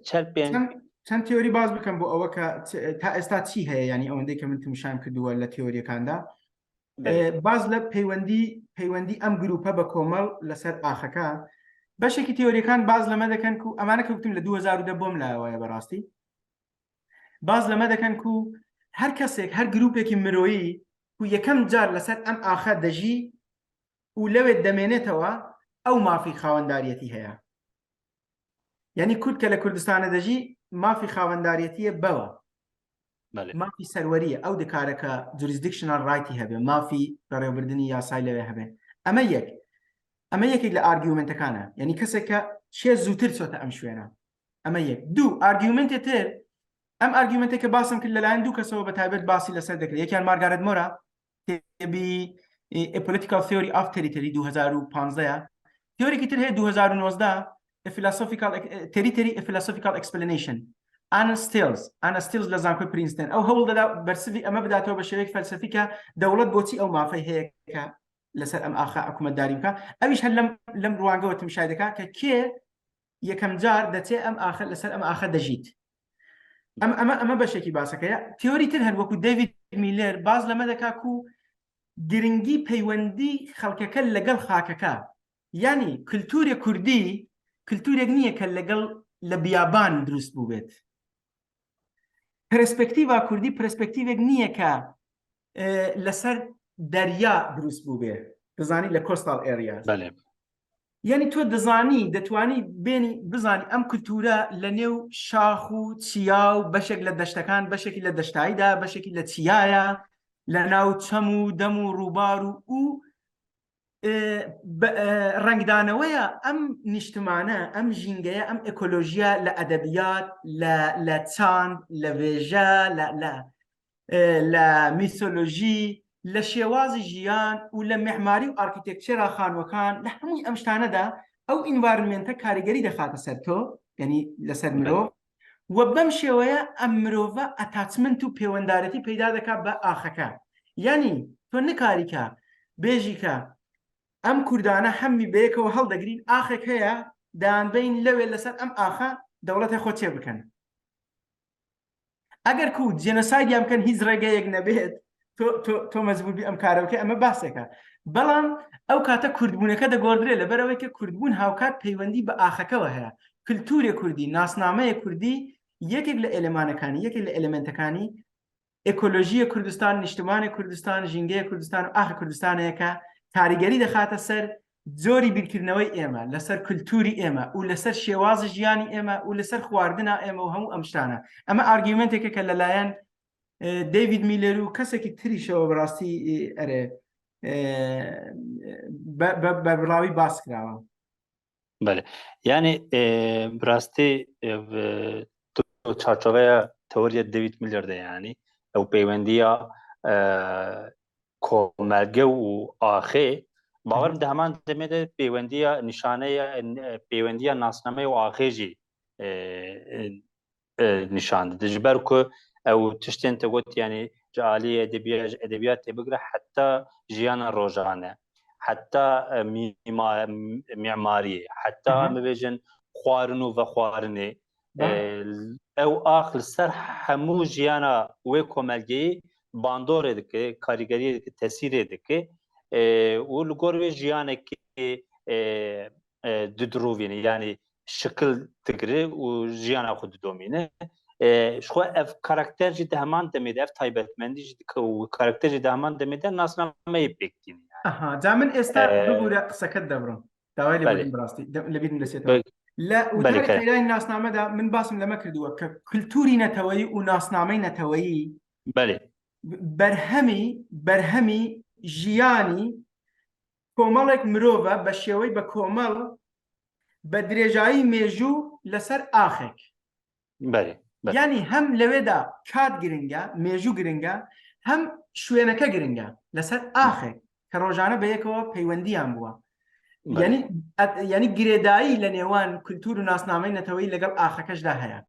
çel pênc چەند تیۆری باز بکەم بۆ ئەوە کە تا ئێستا چی هەیە ینی ئەوەندەی کە من تمشام کردووە لە تیۆریەکاندا باز لە پەیوەندی پەیوەندی ئەم گروپە بە کۆمەڵ لەسەر ئاخەکە بەشێکی تیۆریەکان باز لەمە دەکەن و ئەمانە کەوتم لە 2010 بۆم لاوەیە بەڕاستی باز لەمە دەکەن و هەر کەسێک هەر گروپێکی مرۆیی و یەکەم جار لەسەر ئەم ئاخە دەژی و لەوێ دەمێنێتەوە ئەو مافی خاوەنداریەتی هەیە یعنی کورد کە لە کوردستانە دەژی مافی خاوەنداریەتیە بەوە مافی سەروەریە ئەو دەکارەکە jurisdictional right ی هەبێ مافی بەڕێوەبردننی یاسای لەوێ هەبێ ئەمە یەک ئەمە یەکێک لە argument ەکانە یعنی کەسێک کە چێ زووتر چۆتە ئەم شوێنە ئەمە یەک دوو argument ێ تر ئەم argument ێک کە باسم کرد لەلایەن دوو کەسەوە بە تایبەت باسی لەسەر دەکرێت یەکیان مارگارێت مۆرا کتێبی A Political Theory of Territory 2015 تیۆرێکی تر هەیە 2019 A Philosophical Territory A Philosophical Explanation ئانا ستیلز ئانا ستیلز لە زانکۆی پرینستن ئەو هەوڵ دەدا بەرسڤی ئەمە بداتەوە بە شێوەیەک فەلسەفی کە دەوڵەت بۆچی ئەو مافەی هەیە کە لەسەر ئەم ئاخە حکوومەتداری بکە ئەویش هەر لەم لەم ڕوانگەوە تمشای دەکات کە کێ یەکەم جار دەچێ ئەم ئاخە لەسەر ئەم ئاخە دەژیت ئەم ئەمە ئەمە بەشێکی باسەکەیە تیۆری تر هەن وەکو دەیڤید میلەر باز لەمە دەکا و گرنگی پەیوەندی خەڵکەکە لەگەڵ خاکەکە یعنی کللتورێ کوردی کللتورێک نییە کە لەگەڵ لە بیابان دروست بوو بێت پرسپێکتیڤا کوردی پرسپێکتیڤێک نییە کە لەسەر دەریا دروست بوو بێ دەزانی لە coastal area یعنی تۆ دەزانی دەتوانی بێنی بزانی ئەم کولتورە لە نێو شاخ و چیا و بەشێک لە دەشتەکان بەشێکی لە دەشتاییدا بەشێکی لە چیایە لە ناو چەم و دەم و ڕووبار و و ڕەنگدانەوەیە ئەم نیشتمانە ئەم ژینگەیە ئەم ئێکۆلۆژیە لە ئەدەبیات لە چاند لە وێژە لە لە میسۆلۆژی لە شێوازی ژیان و لە معماری و architecture ا خانوەکان لە هەمووی ئەم شتانەدا ئەو environment ە کاریگەری دەخاتە سەر تۆ یعنی لەسەر مرۆڤ و بەم شێوەیە ئەم مرۆڤە attachment و پێوەندارەتی پەیدا دەکات بە ئاخەکە یعنی تۆ نکاریکە بێژیکە ئەم کوردانە هەمی بەیەکەوە هەڵدەگرین ئاخێک هەیە دانبین لەوێ لەسەر ئەم ئاخە دەوڵەتی خۆ چێ بکەن ئەگەر کو genocide یان بکەن هیچ ڕێگەیەک نەبێت تۆ مەجبور بی ئەم کارە بکەی ئەمە باسێکە بەڵام ئەو کاتە کوردبوونەکە دەگۆڕدرێ لەبەرەوەی کە کوردبوون هاوکات پەیوەندی بە ئاخەکەوە هەیە کللتورێ کوردی ناسنامەیە کوردی یەکێک لە ئێلمانەکانی یەکێک لە element ەکانی ئێکۆلۆژیە کوردستان نیشتمانی کوردستان ژینگەیە کوردستان و ئاخ کوردستانەیە کە کاریگەری دەخاتە سەر جۆری بیرکردنەوەی ئێمە لەسەر کولتوری ئێمە و لەسەر شێوازی ژیانی ئێمە و لەسەر خواردنا ئێمە و هەموو ئەم شتانە ئەمە argument ێکە کە لەلایەن دەیڤید میلەر و کەسێکی تریشەوە بەڕاستی ئەرێ بەبڵاوی باس کراوە بەێ یعنی بڕاستی چارچۆڤەیە تەوەریە دەوید میلەر دەیانی ئەو پەیوەندیە کۆمەلگە و ئاخێ باوەرم دە هەمان دەمێ دە پەیوەندیە نیشانەیە پەیوەندیە ناسنامەی و ئاخێژی نیشان دەدە ji ber ku ew tiştên te got yanî ji aliyê edebiyat edebiyatê bigire heta jiyana rojane. حتا میعماریێ حتا ببێژن خوارن و ڤەخوارنێ ئەو ئاخ لەسەر هەموو ژیانە وێ کۆمەلگەی باندۆرێ دکێ کاریگەریە دکێ تەسیرێ دکێ و li gor wê jiyanekê didirûvîne yanî şikil digire û jiyana xwe didomîne. Ji ev karakter jî di heman demê de ev taybetmendî jî dike û karakter jî di heman demê de nasnameyê pêk tîne. Aha, ca min ێستا ببوورە قسەکەت دەبڕم. داوای لێبوردن بەڕاستی لەبیرم دەچێتەوە. لە وتاری قەیرانی ناسنامەدا من باسم لەمە کردووە کە کلتوری نەتەوەیی و ناسنامەی نەتەوەیی بەێ بەرهەمی بەرهەمی ژیانی کۆمەڵێک مرۆڤە بە شێوەی بە کۆمەڵ بە درێژایی مێژوو لەسەر ئاخێک ینی هەم لەوێدا کات گرنگە مێژوو گرنگە هەم شوێنەکە گرنگە لەسەر ئاخێک کە ڕۆژانە بەیەکەوە پەیوەندیان بووە ینی گرێدایی لە نێوان کولتور و ناسنامەی نەتەوەی لەگەڵ ئاخەکەشدا هەیە.